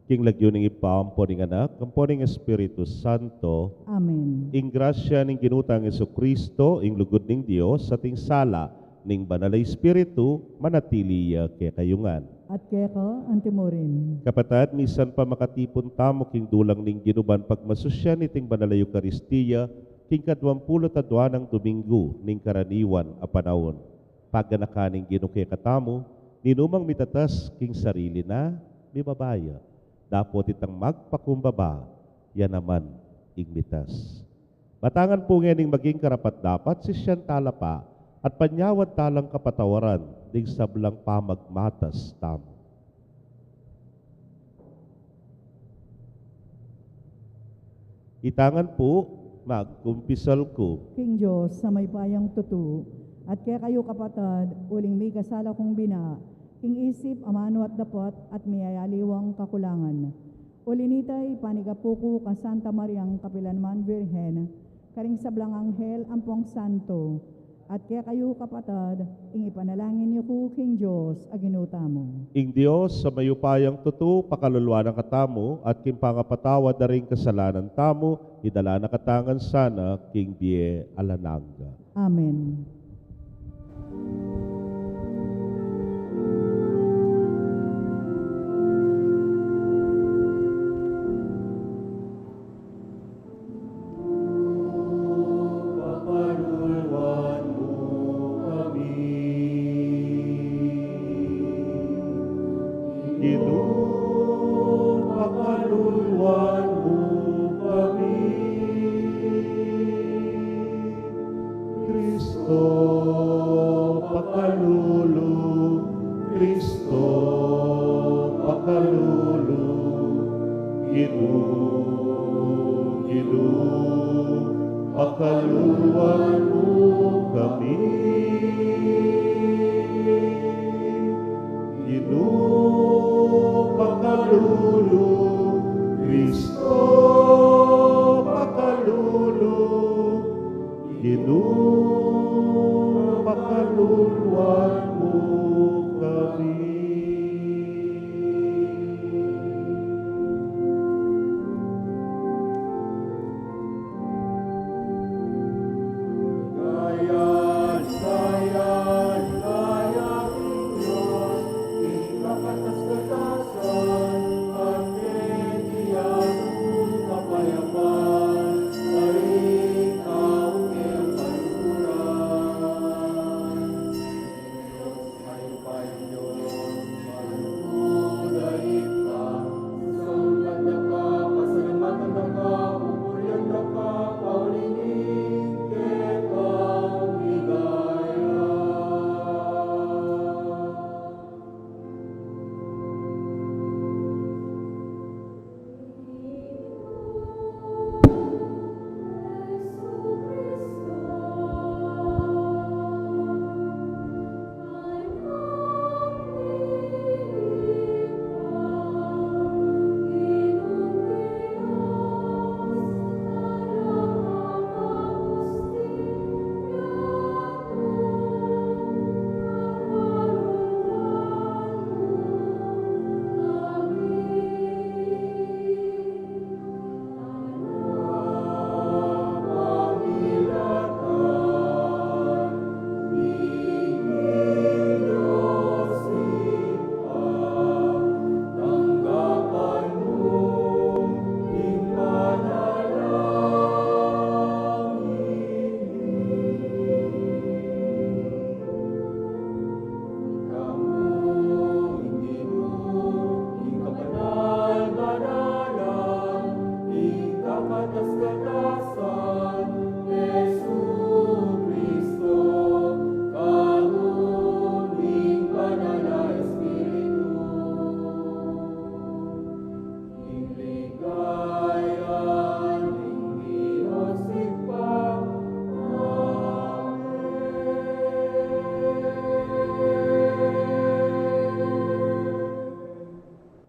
King lagyu ning Ibpa, ampo ning Anak, ampo ning Espiritu Santo. Amen. Ing grasya ning Ginu tang Jesucristo, ing lugud ning Dios, at ing sala ning Banal a Espiritu, manatili ya kekayu ngan. At keka antimurin. Kapatad, misan pa makatipun tamu king dulang ning Ginu ban pagmasusyan iting Banal a Eukaristia, king kaduang pulu't adua nang Domingo ning karaniwan a panaun. Paganakan ning Ginu kekatamu, ninumang mitatas king sarili na, mibaba ya. Dapot itang magpakumbaba, ya naman ing mitas. Matangan pu ngening maging karapat-dapat, sisyan tala pa, at panyawad talang kapatawaran ding sablang pamagmatas tamu. Itangan pu, magkumpisal ku. King Dios a mayupayang tutu, at kekayu kapatad, uling mikasala kung bina, king isip, amanu at dapat, at miyayaliwang kakulangan. Uli nita, ipanigapu ku kang Santa Mariang kapilanman Virgen, karing sablang anghel ampong santo, at kekayu kapatad, ing ipanalangin yu ku king Dios a Ginu tamu. Ing Dios a mayupayang tutu, pakaluluan na katamu, at king pangapatawad da ring kasalanan tamu, idala na katamu ngan sana king bie alang angga. Amen. Pakaluluan mu kami. Ginu, pakaluluan mu kami. Kristo, pakalulu, Kristo, pakalulu, Ginu, Ginu, pakaluluan mu kami. Ginu, pakalulu, Kristo, pakalulu, Ginu, pakaluluan mu kami. Kaya, kaya,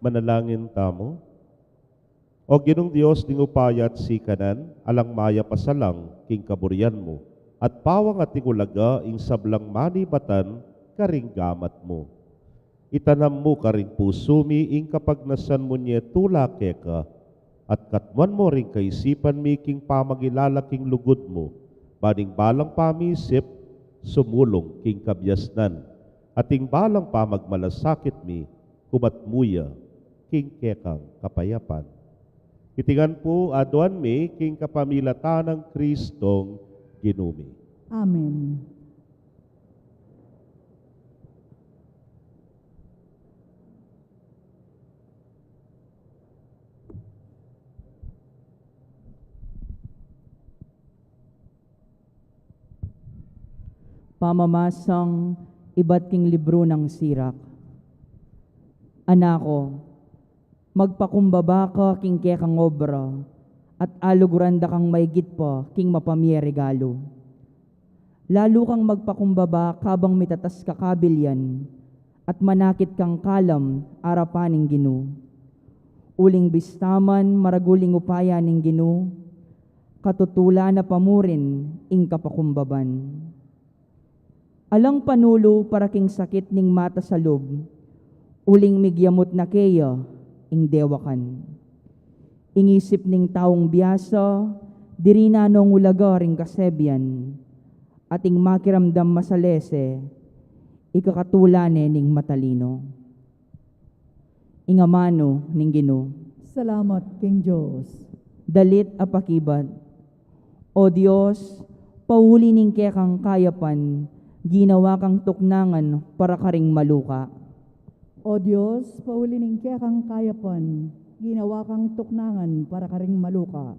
Manalangin tamu. O Ginung Dios ning upaya at sikanan, alang mayap a salang king kaburian mu, at pawang at ing ulaga ing sablang manibatan karing gamat mu. Itanam mu karing pusu mi ing kapagnasan mu nie tula keka, at katmuan mu ring kaisipan mi king pamangilala king lugud mu, ban ing balang pamisip sumulung king kabiasnan, at ing balang pamagmalasakit mi kumatmu ya king kekang kapayapan. Iti ngan pu aduan mi king kapamilatan nang Kristong Ginu mi. Amen. Pamamasang ibat king libru nang Sirak. Anak ko, magpakumbaba ka king kekang obra, at aluguran da kang maigit pa king mapamie regalu. Lalu kang magpakumbaba kabang mitatas ka kabilyan, at manakit kang kalam arapan ning Ginu. Uling bista man maragul ing upaya ning Ginu, katutulan na pa murin ing kapakumbaban. Alang panulu para king sakit ning mata sa lub, uling migyamut na keya ing dewakan. Ing isip ning taung biasa, diri na nung ulaga ring kasebian, at ing makiramdam masalese, ikakatula ne ning matalino. Ing amanu ning Ginu. Salamat king Dios. Dalit a pakibat. O Dios, pauli ning kekang kayapan, ginawa kang tuknangan para karing maluka. O Dios, pauli ning kekang kayapan, ginawa kang tuknangan para karing maluka.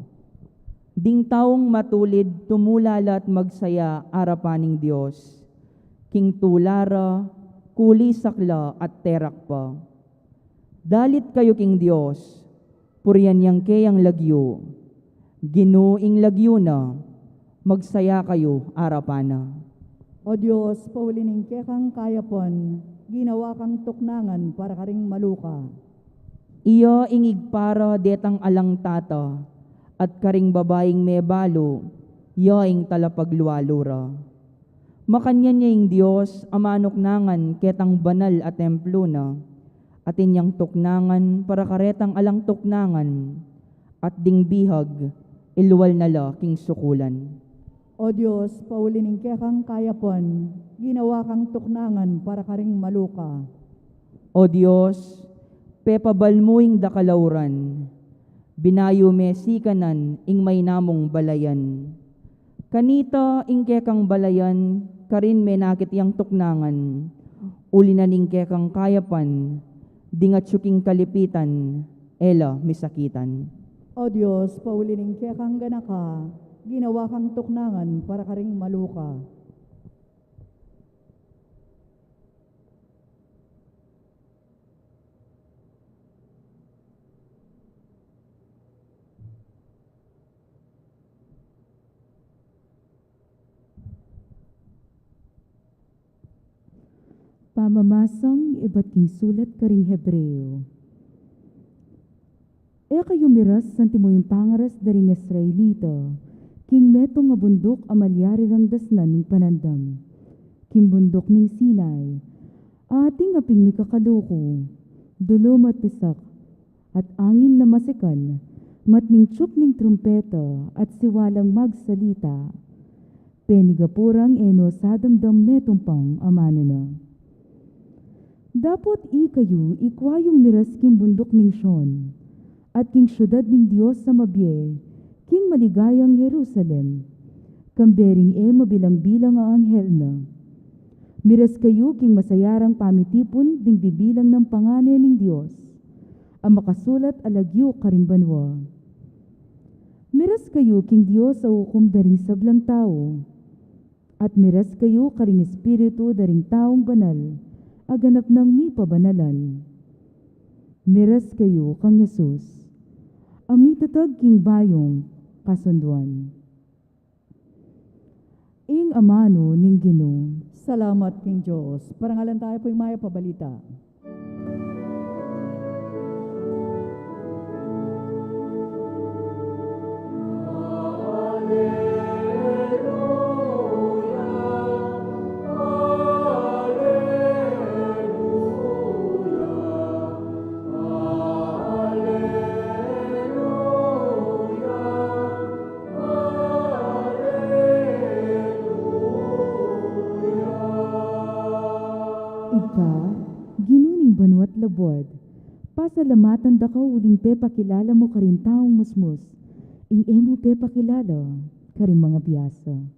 Ding taung matulid, tumula la at magsaya arapan ning Dios. King tula ra, kulisak la at terak pa. Dalit kayu king Dios, purian yang keyang lagyu. Ginu ing lagyu na, magsaya kayu arapan na. O Dios, pauli ning kekang kayapan, ginawa kang tuknangan para karing maluka. Iya ing igpara detang alang tata, at karing babaing mebalu, iya ing talapaglualu ra. Makanyan ya ing Dios a manuknangan ketang banal a templo na, atin yang tuknangan para karetang alang tuknangan, at ding bihag, ilual na la king sukulan. O Dios, pauli ning kekang kayapan, ginawa kang tuknangan para karing maluka. O Dios, pepabal mu ing dakalauran, binayu me sikanan ing mainamung balayan. Kanita ing kekang balayan, karin menakit yang tuknangan, uli na ning kekang kayapan, ding atyu king kalipitan, e la misakitan. O Dios, pauli ning kekang ganaka, ginawa kang tuknangan para karing maluka. Pamamasang ibat king sulat karing Hebreo. E kayu miras antimo ing pangaras da ring Israelita king metung a bunduk a malyari rang dasnan ning panandam, king bunduk ning Sinai, ating aping mikakaluku, dulum at pisak, at angin na masikan, matning tiup ning trumpeta at siwalang magsalita. Penigapu rang e no sadamdam metung pang amanu na. Dapot ikayu ikua yung miras king bunduk ning Sion, at king siudad ning Dios a mabie, king maligayang Jerusalem, kambe ring e mabilang-bilang a anghel na. Miras kayu king masayarang pamitipun ding bibilang nang pangane ning Dios, a makasulat a lagyu karing banua. Miras kayu king Dios a ukum da ring sablang tau, at miras kayu karing espiritu da ring taung banal a ganap nang mipabanalan. Miras kayu kang Jesus, a mitatag king bayung kasunduan. Ing amanu ning Ginu. Salamat king Dios. Parangalan tayu pu ing mayap a balita. Ibpa, Ginu ning banua't labuad, pasalamatan da ka uling pepakilala mu karing taung musmus ing e mu pepakilala karing mangabiasa.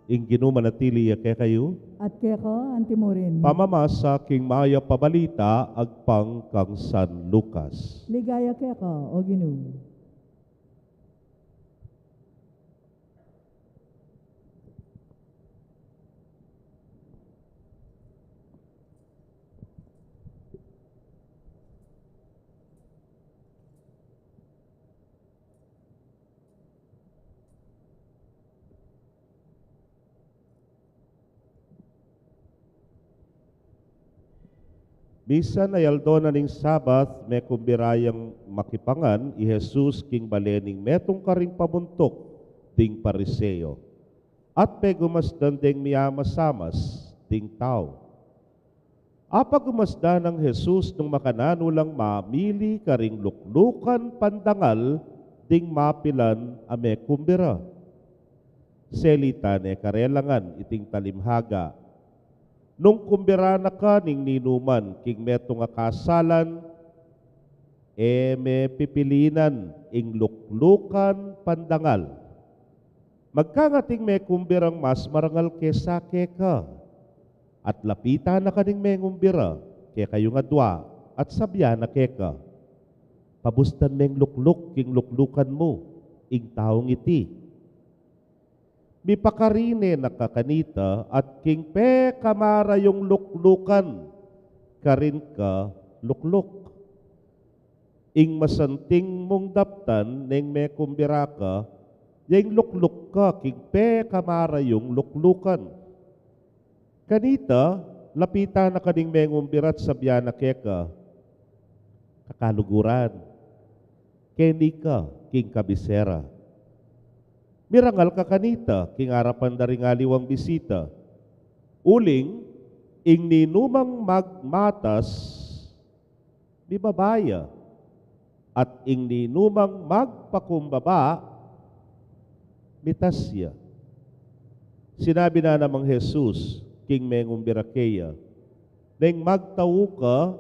Ing Ginu manatili ya kekayu. At keka antimurin. Pamamasa king mayap a balita agpang kang San Lucas. Ligaya keka, O Ginu. Misan a aldo na ning Sabat, mekumbira yang makipangan i Jesus king bale ning metung karing pamuntuk ding Pariseo, at pegumasdan deng miamasamas ding tau. Apagumasdan nang Jesus nung makananu lang mamili karing luklukan pandangal ding mapilan a mekumbira. Selita ne karela ngan iting talimhaga. Nung kumbira na ka ning ninuman king metung a kasalan, e me pipilinan ing luklukan pandangal. Magkangat ing mekumbirang mas marangal kesa keka. At lapitan na ka ning mengumbira kekayung adua, at sabian na keka, "Pabustan meng lukluk king luklukan mu ing taung iti." Mipakarine na ka kanita at king pekamarayung luklukan karin ka lukluk. Ing masanting mung daptan neng mekumbira ka, ya ing lukluk ka king pekamarayung luklukan. Kanita, lapitan na ka ning mengumbira at sabian na keka, "Kakaluguran, keni ka king kabisera." Mirangal ka kanita king arapan da ring aliwang bisita. Uling, ing ninumang magmatas, mibaba ya, at ing ninumang magpakumbaba, mitas ya. Sinabi na namang Jesus king mengumbira keya, "Neng magtau ka,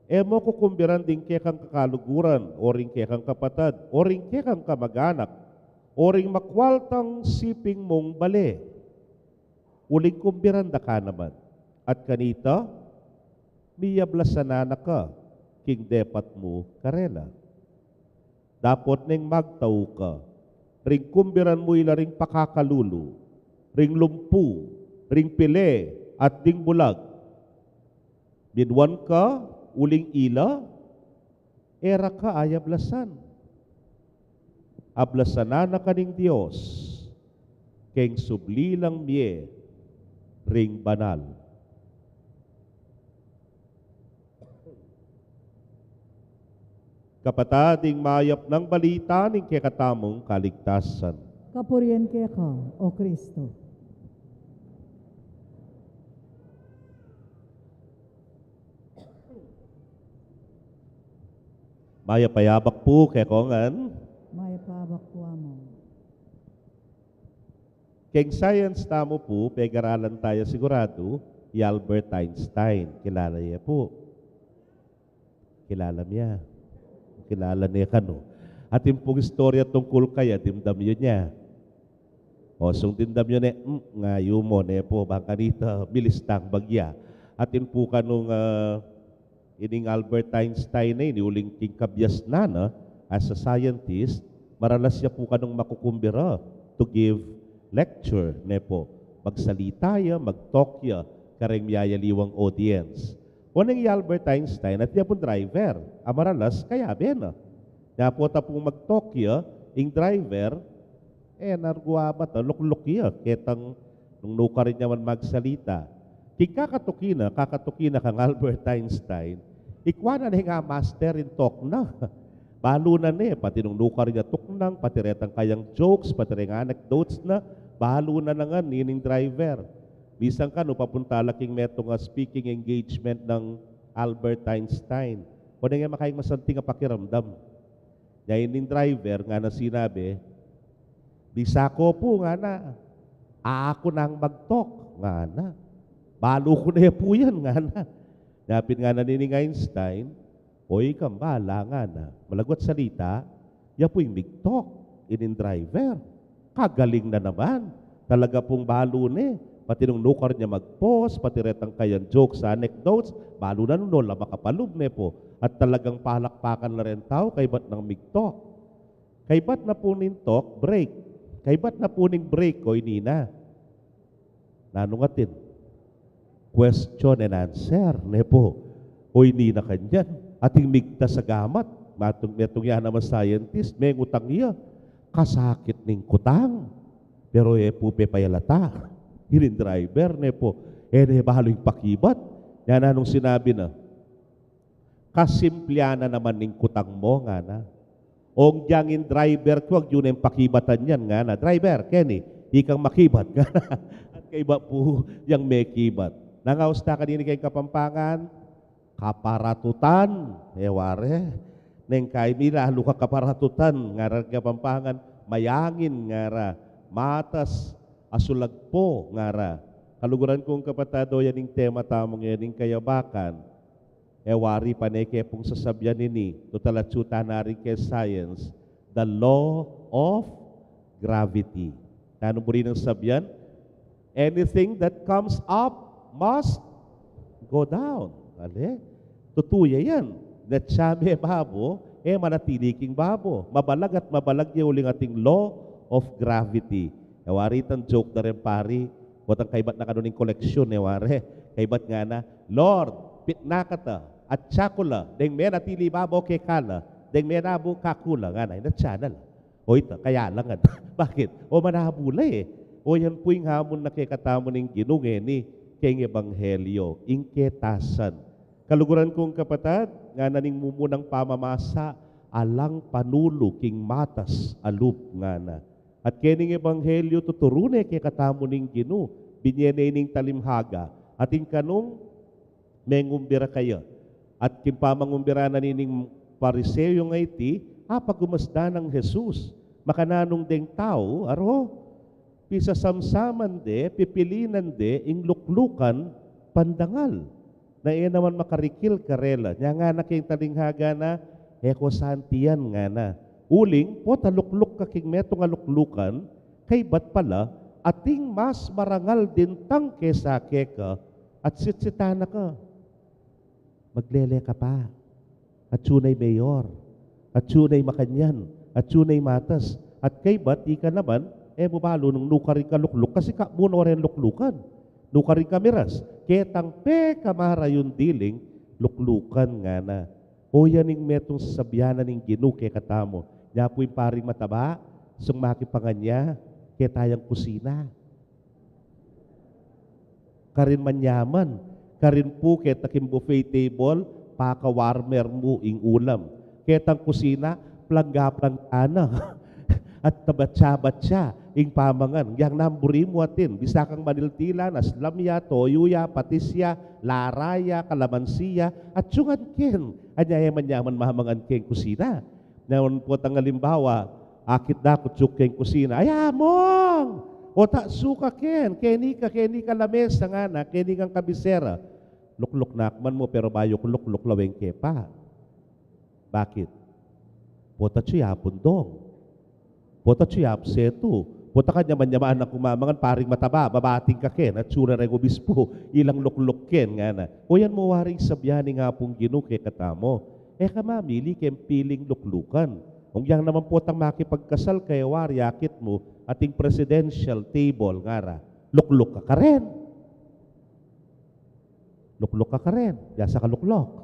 e mo kukumbiran ding kekang kakaluguran, o ring kekang kapatad, o ring kekang kamaganak, o ring makwaltang siping mung bale. Uling kumbiran da ka naman. At kanita, miyablasan na ka king depat mu karela. Dapot neng magtau ka, ring kumbiran mu ila ring pakakalulu, ring lumpu, ring pile, at ding bulag. Minuan ka, uling ila, e ra ka ayablasan. Ablasan na ka ning Dios, keng subli lang mie ring banal." Kapatad, ing mayap nang balita ning kekatamung kaligtasan. Kapurian keka, O Kristo. Mayap a yabak pu kekongan. Mayap a yabak pu, Among. Keng science tamu pu, pegaralan taya siguradu i Albert Einstein. Kilala ye pu? Kilala mya? Kilala ne kanu? Atin pung istorya tungkul kaya, dimdam yu ne? O, sung dimdam yu ne, mm, ngayu mu ne pu, bang kanita milistang bagya. Atin pu kanu nga, ining Albert Einstein ne, ini uling king kabiasnan na, As a scientist, maralas ya pu kanung makukumbira to give lecture, ne po. Magsalita ya, mag-talk ya, kareng miyayaliwang audience. Oneng i Albert Einstein, atin ya pung driver, a maralas kayabe na. Nya pota pung mag-talk ya, ing driver, e na guabat, lukluk ya, ketang nung nukarin ya man magsalita. King kakatuki na, kakatuki na kang Albert Einstein, ikwa na ne ing master ing talk na. Balu na ne, pati nung nukarin ya tuknang, pati retang kayang jokes, pati reng anecdotes na, balu na na ngan ining driver. Misan kanu papunta la king metung a speaking engagement nang Albert Einstein. Oneng e makaing masanting a pakiramdam. Nya ining driver ngana sinabi, "Bisa ko pu," ngana, "aku nang mag-talk," ngana. "Balu ku ne pu yan," ngana. Nya pin ngana nining Einstein, "O, ikang bala," ngana. Malagwat salita, ya pu ing mig-talk ining driver. Kagaling na naman. Talaga pung balu ne. Pati nung nukarin ya mag-pose, pati retang kayang jokes, anecdotes, balu na nung nu la makapalub, ne po. At talagang palakpakan la reng tau kaybat nang mig-talk. Kaybat na pu ning talk, break. Kaybat na pu ning break, o ini na. Nanung atin? Question and answer, ne po. O ini na kanyan, ating migtas a gamat. Matung, metung ya naman scientist, mengutang ya. Kasakit ning kutang. Pero e pu pepayalata ining driver, ne po. E ne balu ing pakibat. Nya nanung sinabi na, "Kasimplian na naman ning kutang mu," ngana. "Ong dyang ing driver ku, agyu neng pakibatan yan," ngana. "Driver, keni, ikang makibat," ngana. At kaybat pu yang mekibat. Nangaus ta kanini keng Kapampangan, kaparatutan, e wari. Neng kaybat milalu ka kaparatutan, ngara Kapampangan, mayangin, ngara, matas, asulagpo, ngara. Kaluguran kung kapatad, o yan ing tema tamu ngening kayabakan. E wari pane ke pung sasabyan ini, tutal atyu ta na rin keng science, the law of gravity. Nanu buri nang sabyan? Anything that comes up must go down. Ale? Tutu ya yan. Natsa me babo, e manatili king babo. Mabalag at mabalag ya uling ating law of gravity. E wari itang joke da ring pari, potang kaybat na kanu ning koleksyon, e wari. Kaybat ngana, "Lord, pitna ka ta, atsa ku la, deng menatili babo keka la, deng menabu kaku la," ngana, inatsa na la. O ita, kaya la ngan. Bakit? O manabu la e. O yan pu ing hamon na kekatamu ning Ginu ngeni keng ebanghelyo, ing ketasan. Kaluguran kung kapatad, ngana ning mumunang pamamasa, alang panulu king matas a lub, ngana. At kening ebanghelyo tuturu ne kekatamu ning Ginu, binye ne ining talimhaga, atin kanung mengumbira kaya. At king pamangumbira na nining Pariseo nga iti, apagumasdan nang Jesus, makananu deng tau, aro, pisasamsaman de, pipilinan de ing luklukan pandangal, na e naman makarikil karela. Nya ngana keng talimhaga na, "E ko santi yan," ngana. "Uling, pota lukluk ka king metung a luklukan, kaybat pala, ating mas marangal dintang kesa keka, at sitsitan na ka. Maglele ka pa. Atsu na i mayor. Atsu na i makanyan. Atsu na i matas. At kaybat, ika naman, e mu balu nung nukarin ka lukluk, kasi ka mu no ren luklukan. Nukarin ka miras, ketang pekamarayun diling luklukan," ngana. O yan ing metung sasabyan na ning Ginu kekatamu. Nya pu ing paring mataba, sung makipanganya, keta yang kusina. Karin manyaman, karin pu keta king buffet table, paka-warmer mu ing ulam. Ketang kusina, plangga-plangga na. At tabatsa-batsa ing pamangan. Yang namburi mu atin, bisa kang maniltilan, aslam ya, toyu ya, patis ya, lara ya, kalamansi ya, atsu ngan ken. Anya e manyaman mamangan keng kusina. Nanu potang alimbawa, akit da kutsu keng kusina, "Ay, Among! Ota, suka ken, keni ka, keni ka lamesa," ngana, "keni kang kabisera." Lukluk na akman mu, pero bayu ku lukluk, lawen ke pa. Bakit? Pota atsu ya pundong. Pota atsu ya absetu. Pota kanyaman-nyaman aku mamangan, paring mataba, babating ka ken, atsu na reng obispu, ilang lukluk ken, ngana. O yan mu waring sabyan ning Apung Ginu kekatamu. E ka mamili keng piling luklukan. Nung yang naman potang makipagkasal kaya wari, akit mu, ating presidential table, ngara, lukluk ka karin. Lukluk ka karin. Biasa ka lukluk.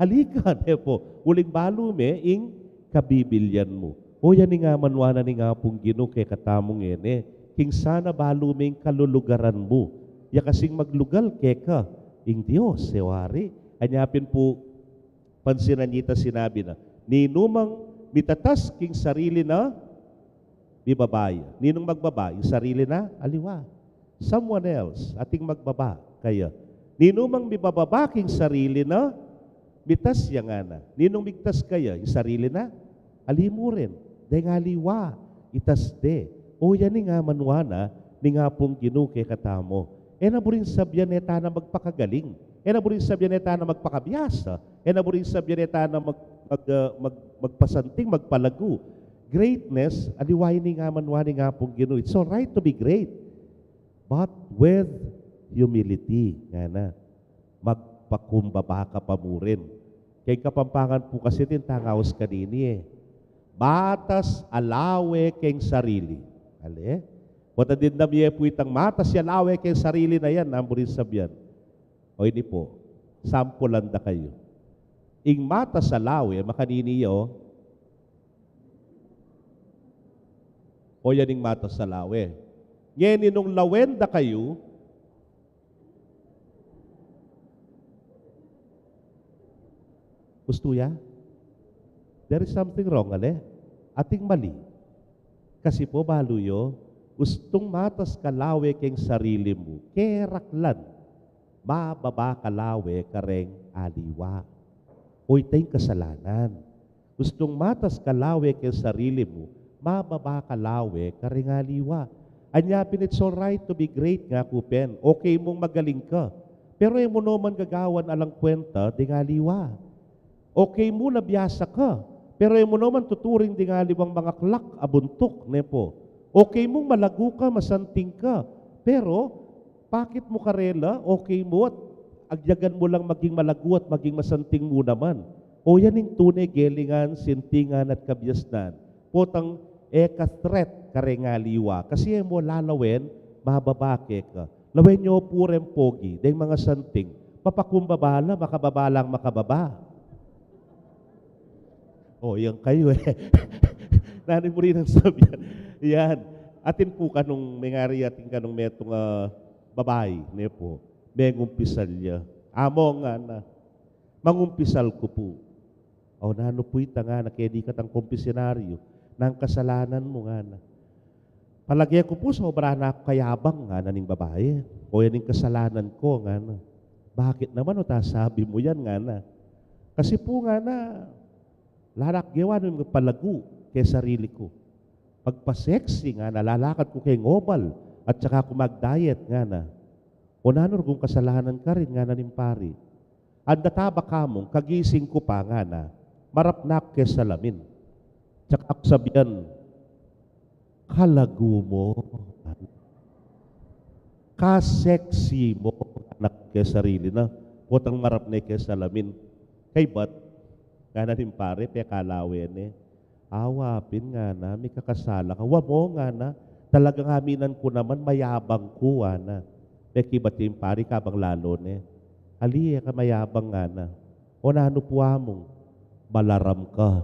Alika, ne pu. Uling balu me ing kabibilian mu. O, yan ing amanuan na ning Apung Ginu kekatamu ngeni. King sana balu me ing kalulugaran mu. Ya kasing maglugal keka ing Dios, e wari. Anya pin pu, pansinan ye ita, sinabi na, ninumang mitatas king sarili na, mibaba ya. Ninung magbaba? Ing sarili na aliwa. Someone else, ating magbaba kaya. Ninumang mibababa king sarili na, mitas ya, ngana. Ninung migtas kaya? Ing sarili na ali mu rin. Deng aliwa, itas de. O, yan ing amanuan na ning Apung Ginu kekatamu. E na buring sabian e tana magpakagaling. E na buring sabian e tana magpakabiasa. E na buring sabian e tana mag, mag, ah, mag, magpasanting, magpalagu. Greatness, aliwa ini ing amanuan ning Apung Ginu. It's all right to be great, but with humility, ngana. Magpakumbaba ka pa mu rin. Keng Kapampangan pu kasi, atin tang aus kanini e. Matas a lawe keng sarili. Ale? Potang dimdam ye pu itang matas ya lawe keng sarili na yan, nanu buring sabian? O, ini pu, sampulan da kayu. Ing matas a lawe, makanini ya, o. O, yan ing matas a lawe. Ngeni nung lawen da kayu, ustu ya? There is something wrong, ale? Ating mali. Kasi pu, balu yu, ustung matas ka lawe keng sarili mu, keraklan, mababa ka lawe kareng aliwa. O, ita ing kasalanan. Ustung matas ka lawe keng sarili mu, mababa ka lawe kareng aliwa. Anya pin, it's all right to be great, ngaku pin. Okay mung magaling ka. Pero e mu no man gagawan alang kwenta deng aliwa. Okay mu na biasa ka, pero e mu no man tuturing deng aliwang mangaklak a buntuk, ne pu. Okay mung malagu ka, masanting ka, pero pakit mu karela, okay mu at agyagan mu lang maging malagu at maging masanting mu naman. O, yan ing tune gelingan, sintingan at kabiasnan. Potang e ka threat kareng aliwa. Kasi e mu lalawen, mababa keka. Lawen yu pu reng pogi, deng mangasanting, mapakumbaba la, makababa lang makababa. O, yan kayu e. Nanu mu rin ing sabian? Yan. Atin pu kanung mengari, atin kanung metung, ah, babai, ne pu. Mengumpisal ya. Among, ngana, mangumpisal ku pu. O, nanu pu ita, ngana, keni katang kumpisinaryu? Nang kasalanan mu, ngana. Palage ku pu, sobra na kung kayabang, ngana ning babai. O, yan ing kasalanan ku, ngana. Bakit naman o ta sabi mu yan, ngana? Kasi pu, ngana, lanak gewa nung palagu keng sarili ku. Pagpa-sexy, ngana, lalakad ku keng oval at saka ku mag-diet, ngana. O, nanu ruging kasalanan karin, ngana ning pari? Anda ta ba kamung kagising ku pa, ngana, marap na ku keng salamin. Saka ku sabian, kalagu mu, ka-sexy mu, ngana ku keng sarili na, potang marap ne keng salamin. Kaybat, ngana ning pari, pekalawe ne. Awa pin, ngana, mikakasala ka. Wa mu, ngana, talagang aminan ku naman, mayabang ku, ngana. Mekibat ya ing pari, kabang lalo ne. Ali, e ka mayabang, ngana. O, nanu pu amung? Malaram ka.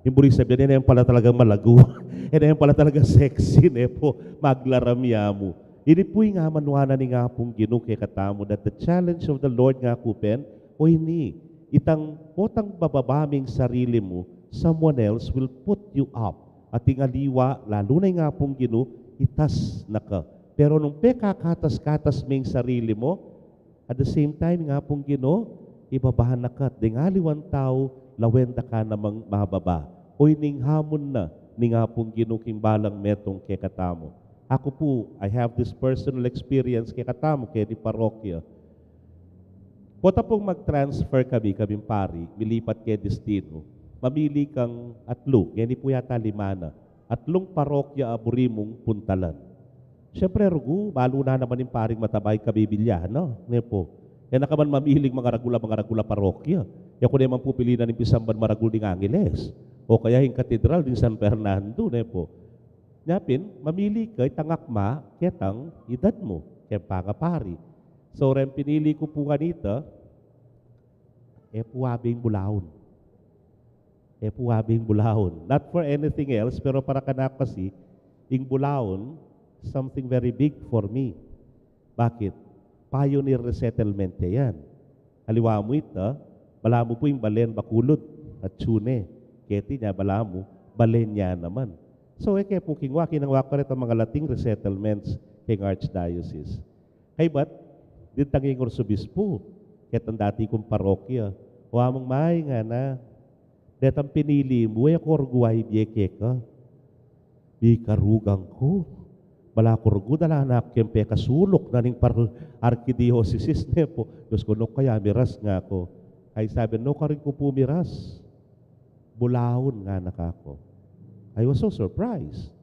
Ing buri sabian, e na yan pala talagang malagu. E na yan pala talagang sexy, ne pu. Maglaram ya mu. Ini pu ing amanuan na ning Apung Ginu kekatamu, that the challenge of the Lord, ngaku pin, o ini, itang potang bababa me ing sarili mu, someone else will put you up. At ing aliwa, lalu na ing Apung Ginu, itas na ka. Pero nung pekakatas-katas me ing sarili mu, at the same time, ing Apung Ginu, ibaba na ka. Deng aliwang tau, lawen da ka namang mababa. O, ining hamon na ning Apung Ginu king balang metung kekatamu. Aku pu, I have this personal experience kekatamu, keni parokya. Pota pung mag-transfer kami, kaming pari, milipat keng Destino. Mamili kang atlu, ngeni pu yata lima na. Atlung parokya a buri mung puntalan. Siyempre, rugu, balu na naman ing paring mataba ing kabibilya, no? Ne pu. E na ka man mamiling mangaragul a, mangaragul a parokya. E ku ne man pupilian ing pisamban maragul ding Angeles, o kaya ing katedral ding San Fernando, ne pu. Nya pin, mamili ka, itang akma ketang edad mu, keng pangapari. So, reng pinili ku pu kanita, e pu abe ing bulaun. E pu abe ing bulaun. Not for anything else, pero para kanaku kasi, ing bulaun, something very big for me. Bakit? Pioneer resettlement ya yan. Aliwa mu ita, balamu pu ing balen Bacolod at Chune. Keti nya balamu, balen ya naman. So, e ke pu king wa, kinang wa ko retang mangalating resettlements keng archdiocese. Kaybat, ditang ing arsobispo, ketang dati kung parokya, o Among May, ngana, detang pinili mu, e ku rugu ibie keka. Mikarugang ku. Bala ku rugu, dala na ku keng pekasuluk na ning par-, arkidiosesis, ne pu. Dios ku, nu kaya miras, ngaku. Ay sabi, nu karin ku pu miras? Bulaun, ngana kaku. I was so surprised.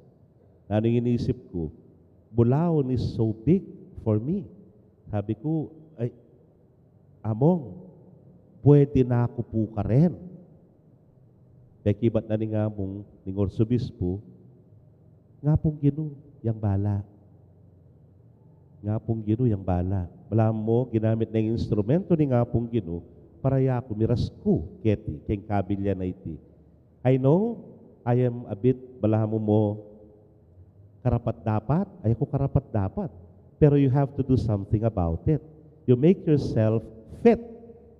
Nanu ing inisip ku? Bulaun is so big for me. Sabi ku, ay, Among, pwede na ku pu karen. Pekibat na ning Among, ning arsobispo, ing Apung Ginu yang bala. Ing Apung Ginu yang bala. Balamu, ginamit na ing instrumento ning Apung Ginu para yaku miras ku keti, keng kabilyan a iti. I know, I am a bit, balamu mu, karapat-dapat, ay ku karapat-dapat. Pero you have to do something about it. You make yourself fit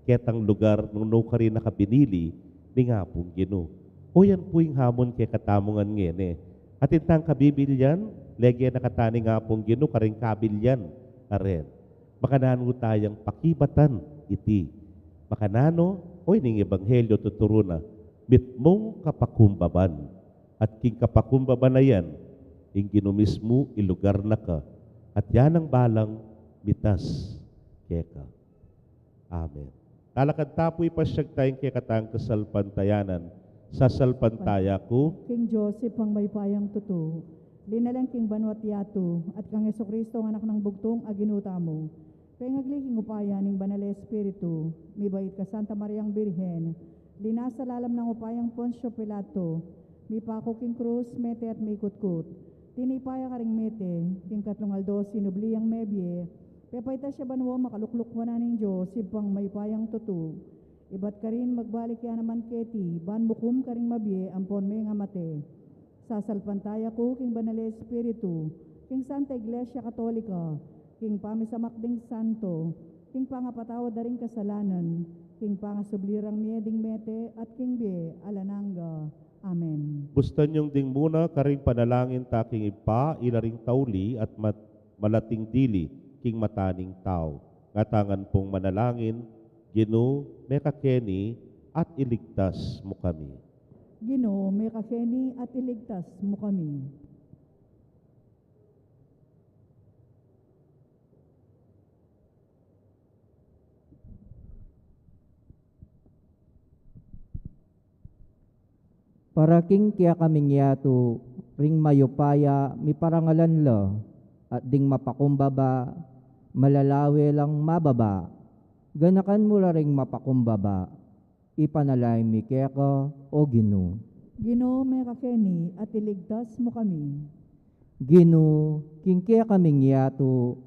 ketang lugar nung nu karin na ka binili ning Apung Ginu. O yan pu ing hamon kekatamu ngan ngeni. Atin tang kabibilyan, lege na kata ning Apung Ginu karing kabilyan na rin. Makananu tayang pakibatan iti? Makananu? O ining ebanghelyo tuturu na, mitmung kapakumbaban. At king kapakumbaban a yan, ing Ginu mismu ilugar na ka, at ya nang balang mitas keka. Amen. Talakad ta pu, ipasyag taya ing kekatang kasalpantayanan. Sasalpantaya ku king Dios Ibpang mayupayang tutu, linalang king banua't yatu, at kang Jesucristo, a Anak nang bugtung a Ginu tamu, pengagli king upaya ning Banal a Espiritu, mibait kang Santa Mariang Birhen, linasa lalam nang upayang Poncio Pilato, mipaku king krus, mete at mikutkut. Tinipa ya karing mete, king katlung aldo sinubli yang mebie, pepaitas ya banua, makalukluk wanan ning Dios Ibpang mayupayang tutu. Ibat karin magbalik ya naman keti, ban mukum karing mabie ampon mengamate. Sasalpantaya ku king Banal a Espiritu, king Santa Iglesia Katolika, king pamisamak ding santo, king pangapatawad da ring kasalanan, king pangasubli rang mie ding mete, at king bie alang angga. Amen. Bustan yung ding muna karing panalangin ta king Ibpa, ila ring tauli at mat-, malating dili king mata ning tau. Ngatamu ngan pung manalangin, Ginu, mekakeni at iligtas mu kami. Ginu, mekakeni at iligtas mu kami. Para king kekaming yatu, ring mayupaya miparangalan la, at ding mapakumbaba, malalawe lang mababa. Ganakan mu la ring mapakumbaba, ipanalangin mi keka, O Ginu. Ginu, mekakeni at iligtas mu kami. Ginu, king kekaming yatu,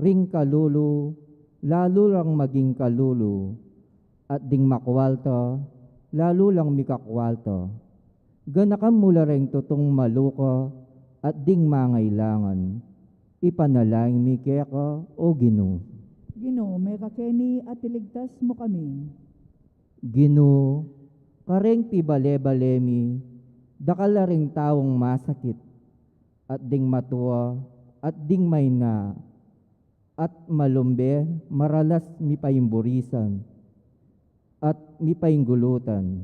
ring kalulu, lalu lang maging kalulu, at ding makwalta, lalu lang mikakwalta. Ganakan mu la ring tutung maluka, at ding mangailangan. Ipanalangin mi keka, O Ginu. Ginu, mekakeni at iligtas mu kami. Ginu, kareng pibale-bale mi, dakal la ring taung masakit, at ding matua, at ding maina, at malumbe, maralas mipaimburisan, at mipainggulutan.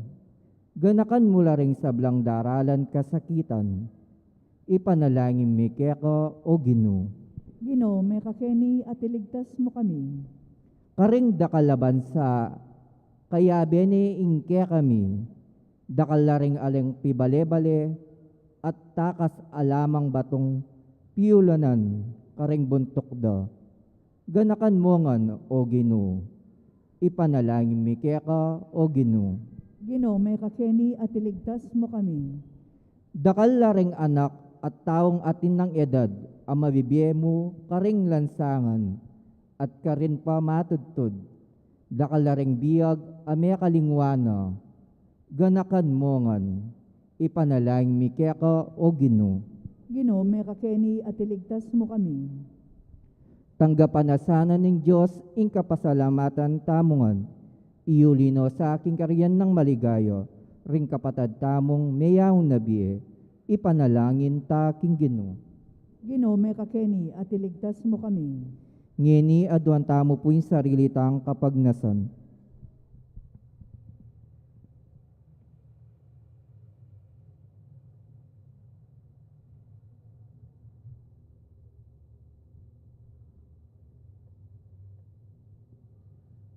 Ganakan mu la ring sablang daralan kasakitan. Ipanalangin mi keka, O Ginu. Ginu, mekakeni at iligtas mu kami. Karing dakal a bansa, kayabe ne ing kekami, dakal la ring alang pibale-bale, at takas a lamang batung piulanan karing buntuk da. Ganakan mu ngan, O Ginu. Ipanalangin mi keka, O Ginu. Ginu, mekakeni at iligtas mu kami. Dakal la ring anak at taung atin nang edad a mabibie mu karing lansangan at karin pa matudtud. Dakal la ring biag a mekalingwa na. Ganakan mu ngan. Ipanalangin mi keka, O Ginu. Ginu, mekakeni at iligtas mu kami. Tanggapan na sana ning Dios ing kapasalamatan tamu ngan. Iuli no sa king karian nang maligaya ring kapatad tamung meyaun na bie. Ipanalangin ta king Ginu. Ginu, mekakeni at iligtas mu kami. Ngeni aduan tamu pu ing sarili tang kapagnasan.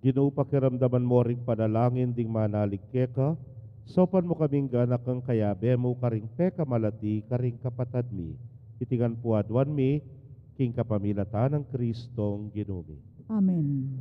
Ginu, pakiramdaman mu ring panalangin ding manalig keka, saupan mu kaming ganakang kayabe mu karing pekamalati karing kapatad mi. Iti ngan pu aduan mi, king kapamilatan nang Kristong Ginu mi. Amen.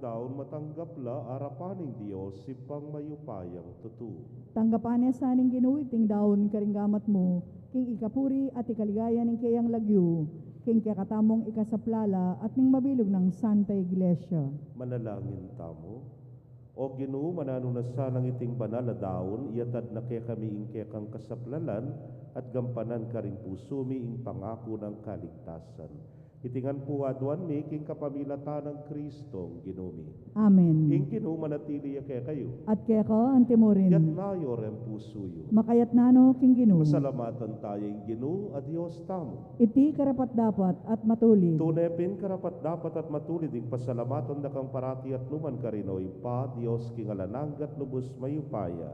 daun matanggap la arapan ning Dios, Ibpang mayupayang tutu. Tanggapan ne sa ning Ginu iting daun karing gamat mu, king ikapuri at ikaligaya ning keyang lagyu, king kekatamung ikasaplala at ning mabilug nang Santa Iglesia. Manalangin tamu. O Ginu, mananu na sanang iting banal a daun, iatad na kekami ing kekang kasaplalan, at gampanan karing pusu mi ing pangaku nang kaligtasan. Iti ngan pu aduan mi king kapamilatan nang Kristong Ginu mi. Amen. Ing Ginu manatili ya kekayu. At keka antimurin. Iyatas yu reng pusu yu. Makayatas no king Ginu. Pasalamatan taya ing Ginu a Dios tamu. Iti karapat-dapat at matulid. Tune pin karapat-dapat at matulid ing pasalamatan da kang parati at nukarin man, O Ibpa, Dios king alang angga at lubus mayupaya.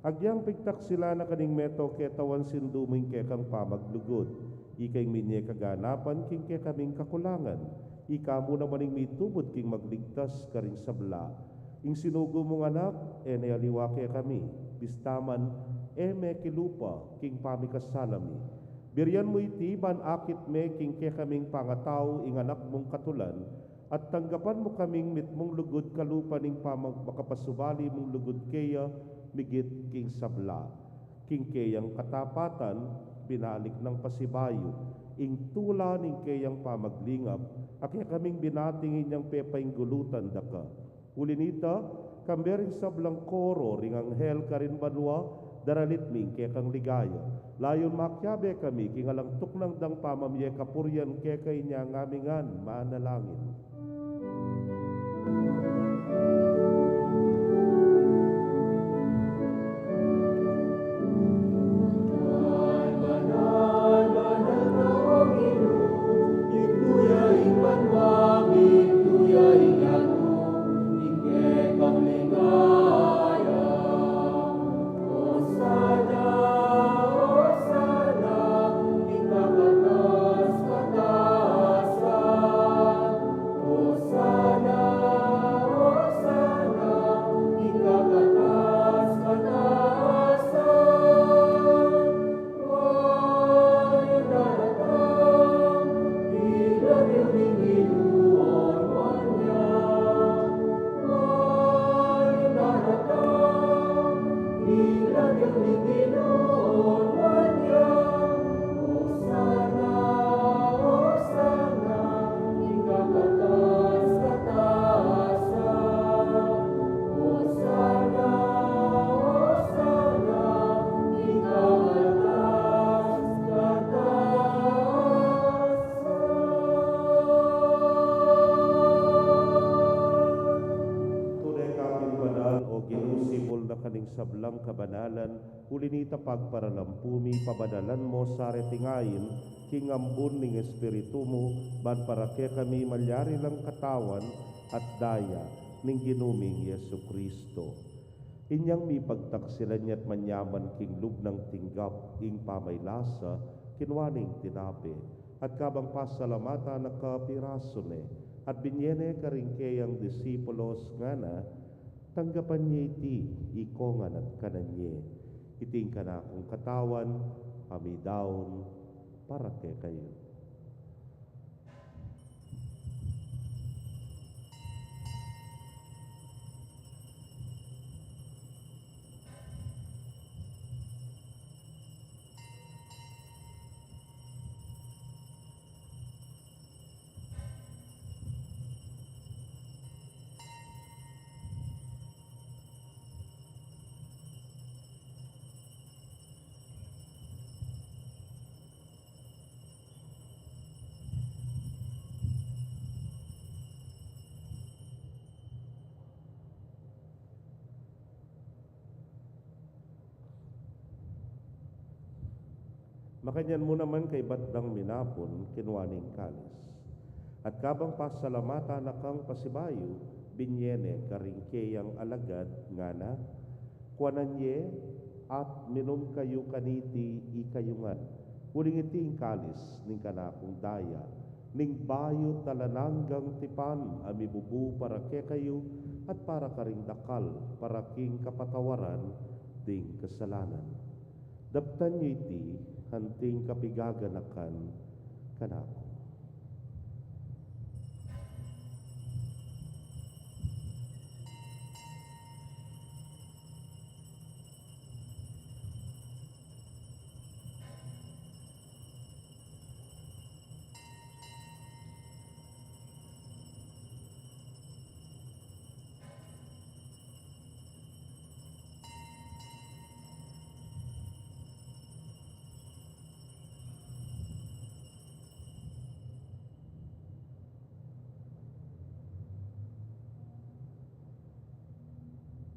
Agyang pigtaksilan na ka ning meto ketawan sindu mu ing kekang pamaglugud. Ika ing minye kaganapan king kekaming kakulangan. Ika mu naman ing mitubud king magligtas karing sabla. Ing sinugo mung Anak, e ne aliwa kekami, bista man, e mekilupa king pamikasala mi. Birian mu iti ban akit me king kekaming pangatau ing Anak mung katulan, at tanggapan mu kaming mitmung lugud kalupa ning pamag-, makapasubali mung lugud keya migit king sabla. King keyang katapatan, binalik nang pasibayu ing tula ning keyang pamaglingap, a kekaming binating inyang pepainggulutan da ka. Uli nita, kambe ring sablang koro ring anghel karin banua, daralit mi ing kekang ligaya. Layun makiabe kami king alang tuknang dang pamamie kapurian keka. Inya ngan mi ngan manalangin. Tune ka pin banal, O Ginu, simbul na ka ning sablang kabanalan, uli nita pagparalampu mi, pabanalan mo sa reting ain king ambun ning Espiritu mu, ban para kekami malyari lang katawan at daya ning Ginu ming Jesucristo. Inyang mipagtaksilan ya't manyaman king lub nang tinggap ing pamaylasa, kinua ne ing tinape, at kabang pasalamatan na ka, pirasu ne, at binye ne karing keyang disipulos, ngana, tanggapan ye iti, ikongan at kanan ye. Iti ing kanakung katawan, a midaun para kekayu. Makanyan mu naman kaibat dang minapun, kinua ne ing kalis. At kabang pasalamatan na kang pasibayu, binye ne karing keyang alagad, ngana, kuanan ye, at minum kayu kaniti ikayu ngan. Uling iti ing kalis ning kanakung daya, ning bayu at alang anggang tipan, a mibubu para kekayu at para karing dakal, para king kapatawaran ding kasalanan. Daptan yu iti, anting kapigaganakan kanaku.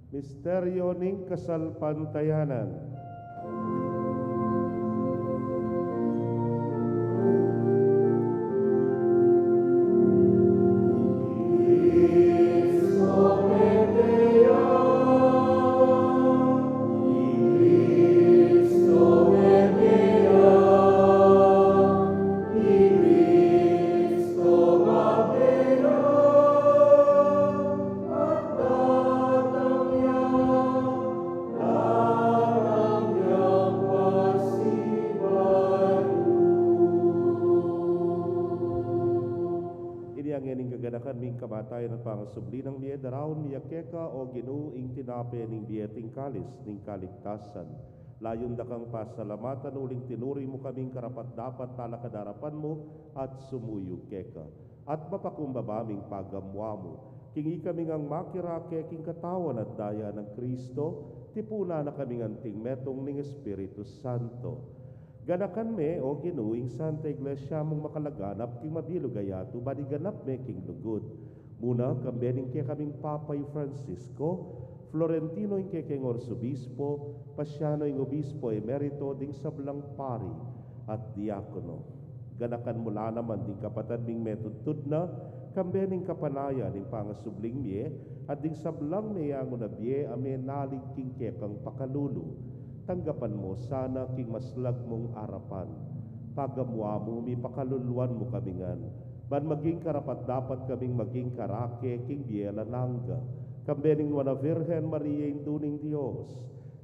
Misteryo ning kasalpantayanan. Ini ngeni ing kaganakan mi king kamatayan at pangasubli nang mie, daraun mi keka, O Ginu, ing tinape ning bie at ing kalis ning kaligtasan. Layun da kang pasalamatan uling tinuri mu kaming karapat-dapat talakad king arapan mu at sumuyu keka. At mapakumbaba ming pagamuan mu, king ikami ngang makirake king katawan at daya nang Kristo, tipunan na kaming anting metung ning Espiritu Santo. Ganakan me, O Ginu, ing Santa Iglesia mung makalaganap king mabilug a yatu, ban iganap me king lugud. Muna, kambe ning kekaming Papa i Francisco, Florentino ing kekeng Arsobispo, Paciano ing Obispo Emerito, ding sablang pari at diakono. Ganakan mu la naman ding kapatad ming metudtud na, kambe ning kapanayan ning pangasubling mie, at ding sablang meyangu na bie a menalig king kekang pakalulu. Tanggapan mu sana king maslag mung arapan. Pagamuan mu, mipakaluluan mu kami ngan, ban maging karapat-dapat kaming maging karake king bie alang angga, kambe ning Nuan a Virgen Maria, Indu ning Dios,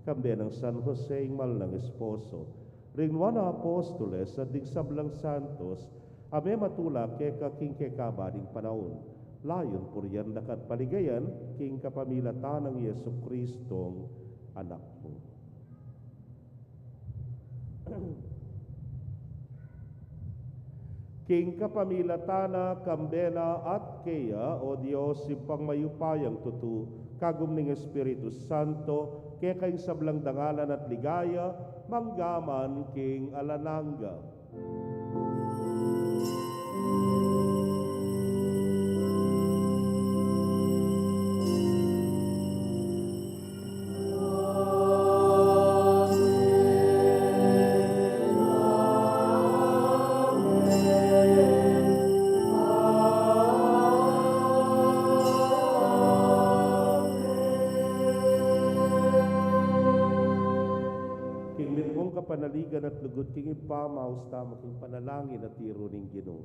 kambe nang San Jose, ing mal nang esposo, ring nuan a apostoles, at ding sablang santos a mematula keka king kekaba ning panaun. Layun purian da ka at paligayan king kapamilatan nang Jesucristong Anak mu. King kapamilatan na, kambe na, at keya, O Dios, Ibpang mayupayang tutu, kagum ning Espiritu Santo, keka ing sablang dangalan at ligaya, mangga man king alang angga. King mitmung kapanaligan at lugud king Ibpa, maus tamu king panalangin a tiru ning Ginu.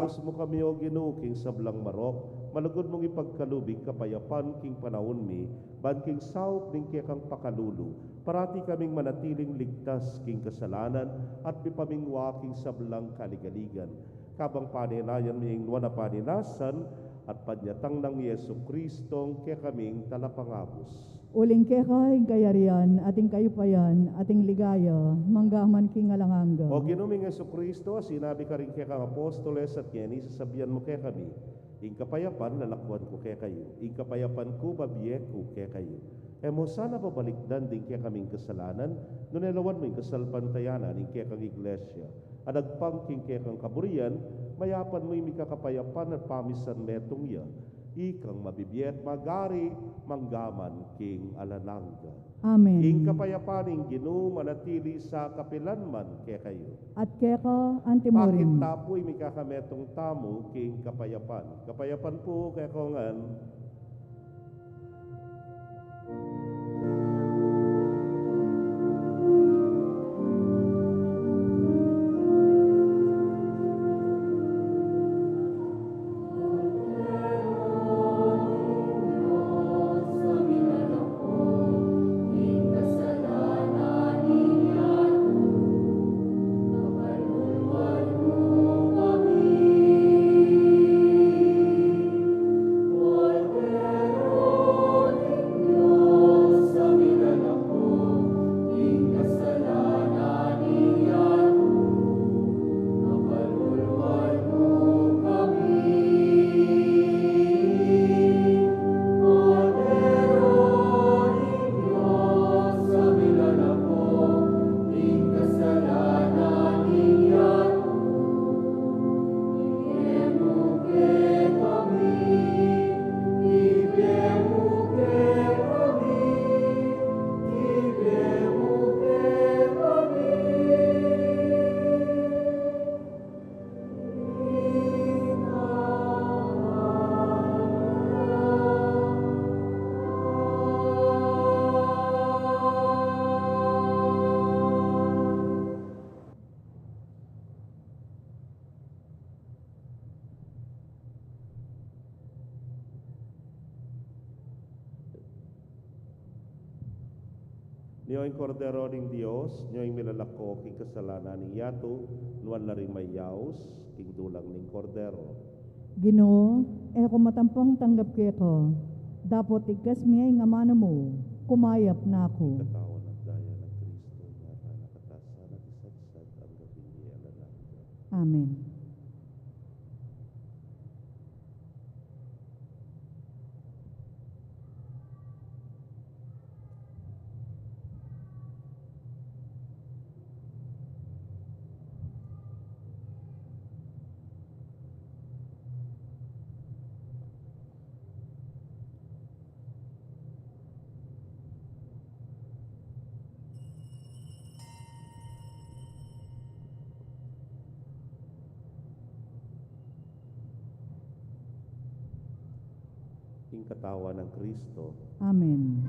Ipagkalub mu kami, O Ginu, king sablang marok, malugud mung ipagkalub ing kapayapan king panaun mi, ban king saup ning kekang pakalulu, parati kaming manatiling ligtas king kasalanan at mipamingwa king sablang kaligaligan. Kabang panenayan mi ing nuan a panenasan at panyatang nang Jesucristo kekaming Talapangabus. Uling keka ing kayarian, at ing kayupayan, at ing ligaya, mangga man king alang angga. O Ginu ming Jesucristo, a sinabi karing kekang apostoles at ngeni sasabian mu kekami, ing kapayapan lalakwan ku kekayu, ing kapayapan ku babie ku kekayu. E mu sana babalikdan ding kekaming kasalanan, nune lawan mu ing kasalpantayanan ning kekang iglesia. Adagpang king kekang kaburian, mayapan mu ing mikakapayapan at pamisan metung ya. Ikang mabibie at magari, mangga man king alang angga. Amen. Ing kapayapan ning Ginu manatili sa kapilan man kekayu. At keka antimurin. Pakit ta pu ing mikakametung tamu king kapayapan. Kapayapan pu kekongan. Nyo ing Kordero ning Dios, nyo ing milalako king kasalanan ning yatu, nuan la ring mayaus king dulang ning Kordero. Ginu, e ku matampang tanggap keka, dapot igkas mi ing amanu mu, kumayap na ku. Katawan at daya nang Kristo, ingatan na ka ta sana at isadsad anggang king bie alang angga. Amen. Ing katawan nang Kristo. Amen.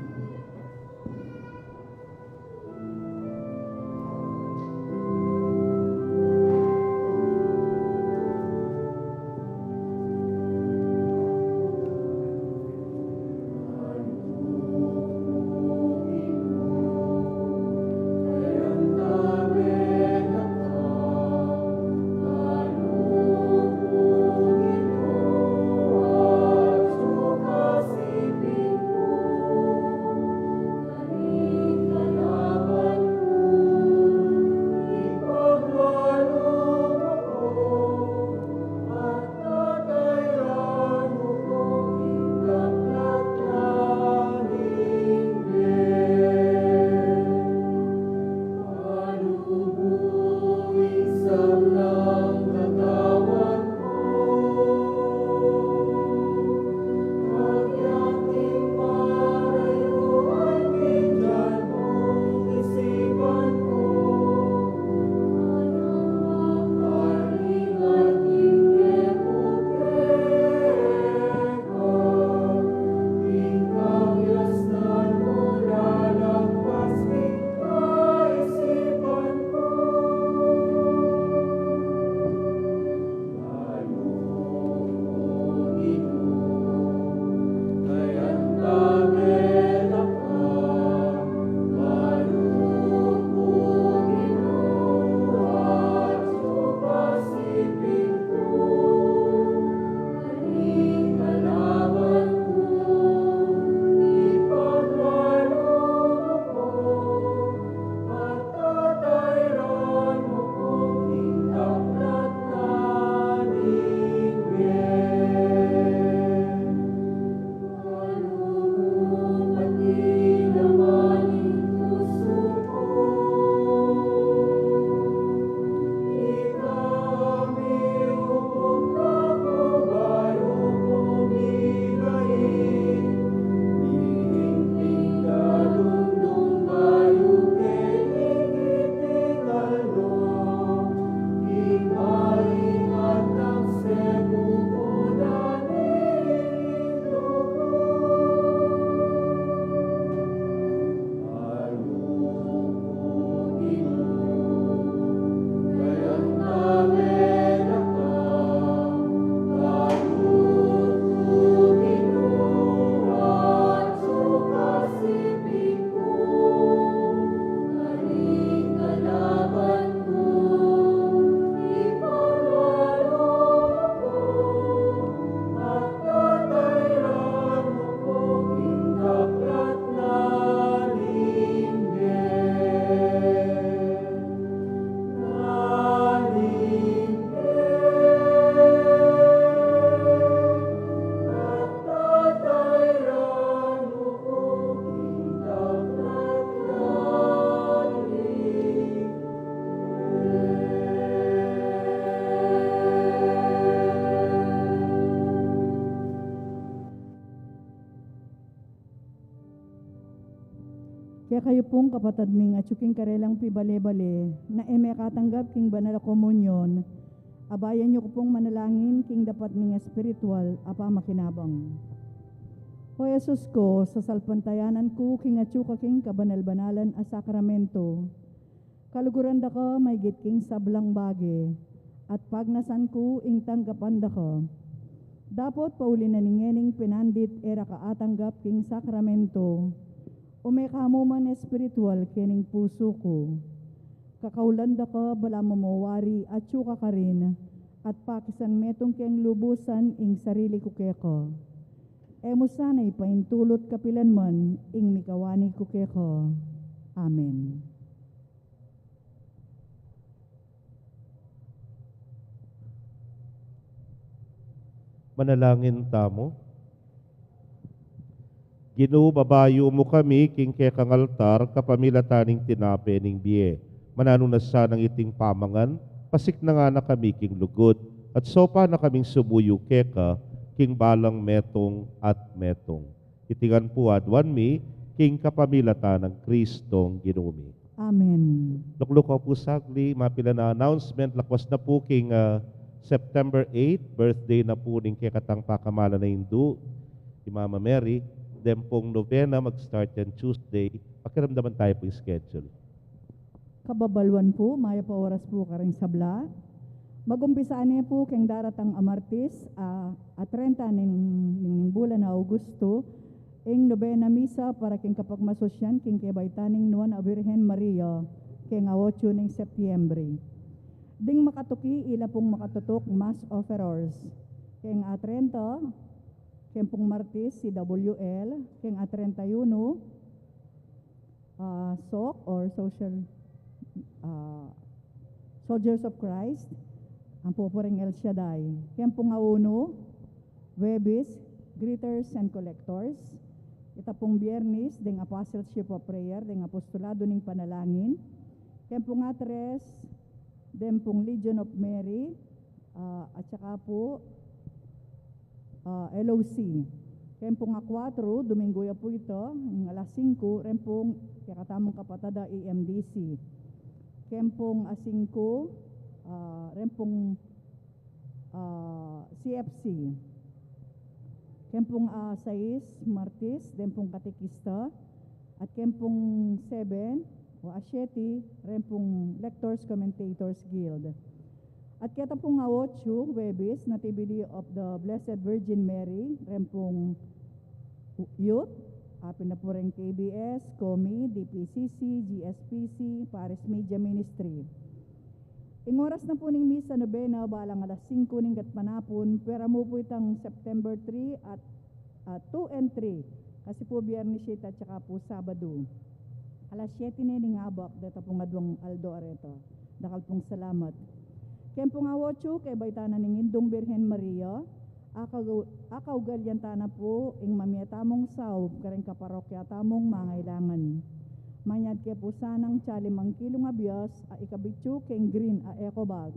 Kekayu pung kapatad ming atyu king karelang pibale-bale, na e mekatanggap king banal a komunyon, abayan yu ku pung manalangin king dapat ning espiritual a pamakinabang. O Jesus ku, sasalpantayanan ku king atyu ka king kabanal-banalan a sakramento. Kaluguran da ka maygit king sablang bage, at pagnasan ku ing tanggapan da ka. Dapot pauli na ning ngening pinandit e ra ka atanggap king sakramento, ume ka mu man espiritual kening pusu ku. Kakaulan da ka balamu mo wari atyu ka karin, at pakisan metung keng lubusan ing sarili ku keka. E mu sana ipaintulut kapilan man ing mikawani ku keka. Amen. Manalangin tamu. Ginu, babayu mu kami king kekang altar kapamilatan ning tinape ning bie. Mananu na sanang iting pamangan, pasiknangan na kami king lugud, at saupan na kaming sumuyu keka king balang metung at metung. Iti ngan pu aduan mi king kapamilatan nang Kristong Ginu mi. Amen. Lukluk ku pu sagli, mapilan a announcement, lakwas na pu king, ah, September eight, birthday na pu ning kekatang pakamalan a Indu, i Mama Mary. Deng pung novena mag-start yan Tuesday. Pakiramdaman tayu pu ing schedule. Kababaluan pu, mayap a oras pu kareng sabla. Mag-umpisa ne pu keng daratang a Martis, a, a trenta ning, ning, ning bulan a Augusto, ing nobena misa para keng kapagmasusyan keng kebaytan ning Nuan a Virgen Maria, keng a otsu ning Septiembre. Ding makatuki, ila pung makatutuk Mass offerers. Keng a trenta, keng pung Martis, C W L, keng a trenta y uno, ah, sok or social, ah, Soldiers of Christ, ang pupuri ning El Shaddai. Keng pung a unu, Huwebes, Greeters and Collectors. Ita pung Biyernes, deng Apostleship of Prayer, deng Apostolado ning Panalangin. Keng pung a tres, deng pung Legion of Mary, ah, at saka pu, ah, L O C. Keng pung a kuwatro, Domingo ya pu ita, ing alas singko, reng pung kekatamung kapatad a E M D C. Keng pung a singko, ah, reng pung, ah, C F C. Keng pung a sais, Martis, deng pung katekista, at keng pung seven, o a siyete, reng pung Lectors Commentators Guild. At keta pung a otsu, Huwebes, Nativity of the Blessed Virgin Mary, reng pung youth, apin na pu reng K B S, Komi, D P C C, G S P C, Parish Media Ministry. Ing oras na pu ning misa nobena, balang alas singko ning gatpanapun, pwera mu pu itang September three at, ah, two and three. Kasi pu Biyernes ita at saka pu Sabado. Alas siyete ne ning abak, deta pung aduang aldo a reta. Dakal pung salamat. Keng pung a otsu, kebaytan na ning Indung Birhen Maria, akau-, akaugalian ta na pu ing mamie tamung saup kareng kaparokya tamung mangailangan. Manyad ke pu sanang tsa limang kilung a bias a ikabitsu keng green a eco bag.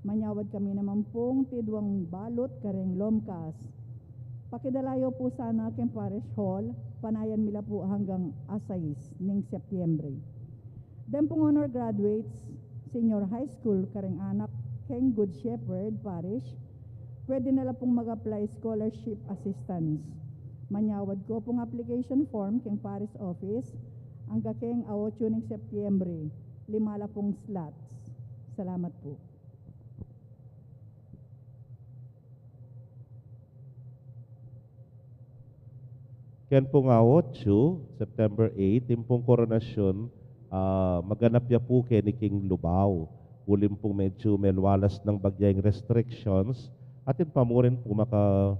Manyawad kami naman pung tiduang balut kareng lomkas. Pakidala yu pu sana keng Parish Hall, panayan mi la pu hanggang a sais ning Septiembre. Deng pung honor graduates, senior high school kareng anak keng Good Shepherd Parish, pwede na la pung mag-apply scholarship assistance. Manyawad ko pung application form keng Parish Office, angga keng a otsu ning Septiembre, lima la pung slots. Salamat pu. Ken pung a otsu, September eight, ing pung koronasyon, ah, maganap ya pu keni king Lubao. Uling pung medyu melwalas nang bagya ing restrictions, atin pa mu rin pu maka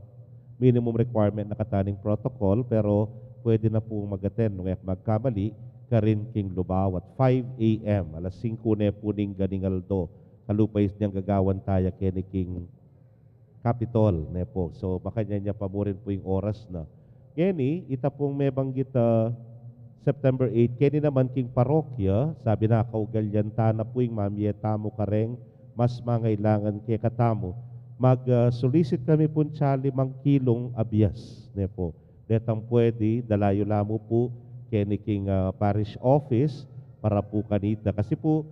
minimum requirement na kataning protocol, pero pwede na pu mag-attend, nung e magkamali, karin king Lubao at five A M, alas singko ne pu ning ganing aldo, kalupa inyang gagawan taya keni king Capitol, ne pu. So, makanyan ya pa mu rin pu ing oras na. Ngeni, ita pung mebanggit, ah, September eight, keni naman king parokya, sabi na, kaugalian ta na pu ing mamie tamu kareng mas mangailangan kekatamu. Mag, ah, solicit kami pung tsa limang kilung a bias, ne pu. Detang pwede, dala yu la mu pu, keni king, ah, parish office para pu kanita. Kasi pu,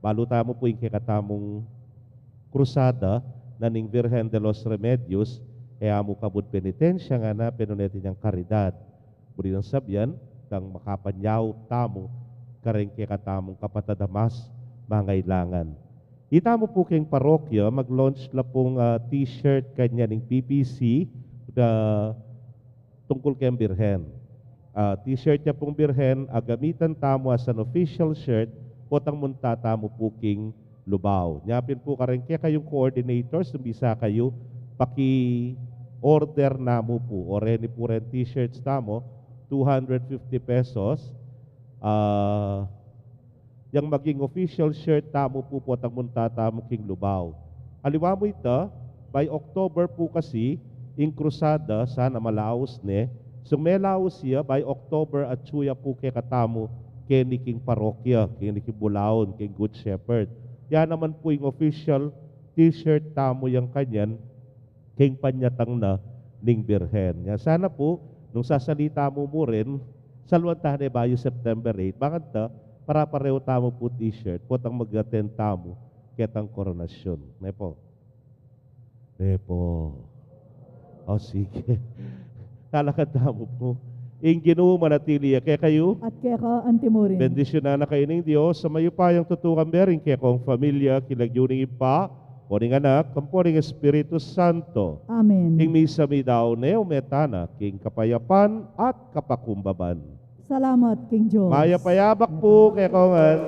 balu tamu pu ing kekatamung krusada na ning Virgen de los Remedios, e amu kabud penitensya ngana, penuneti neng karidad. Buri nang sabian, dang makapanyaup tamu kareng kekatamung kapatad a mas mangailangan. Itamu pu keng parokya, mag-launch la pung, ah, t-shirt kanyan ning P P C, ah, tungkul keng Birhen. Ah, t-shirt ya pung Birhen, a gamitan tamu as an official shirt, potang munta tamu pu king Lubao. Nya pin pu kareng kekayung coordinators, nung bisa kayu, paki-order na mu pu. O reni pu reng t-shirts tamu, two hundred fifty pesos. Ah, yang maging official shirt tamu pu potang munta tamu king Lubao. Aliwa mu ita, by October pu kasi, ing krusada, sana malaus ne. Sung melaus ya, by October, atsu ya pu kekatamu, keni king parokya, keni king bulaun, king Good Shepherd. Ya naman pu ing official t-shirt tamu yang kanyan, king panyatang na ning Birhen. Nya sana pu, nung sasalita mu mu rin, saluan ta ne bayu September eight, bang kanta, pare-parehu tamu pu t-shirt, potang mag-attend tamu ketang koronasyon. Ne pu? Ne pu? O, sige. Talakad tamu pu. Ing Ginu manatili ya kekayu. At keka antimurin. Bendisyunan na kayu ning Dios a mayupayang tutukan, bering kekong familia, king lagyu ning Ibpa, ampo ning Anak, ampo ning Espiritu Santo. Amen. Ing misa mi dau ne, ume tana king kapayapan at kapakumbaban. Salamat king Dios. Mayap a yabak pu kekongan.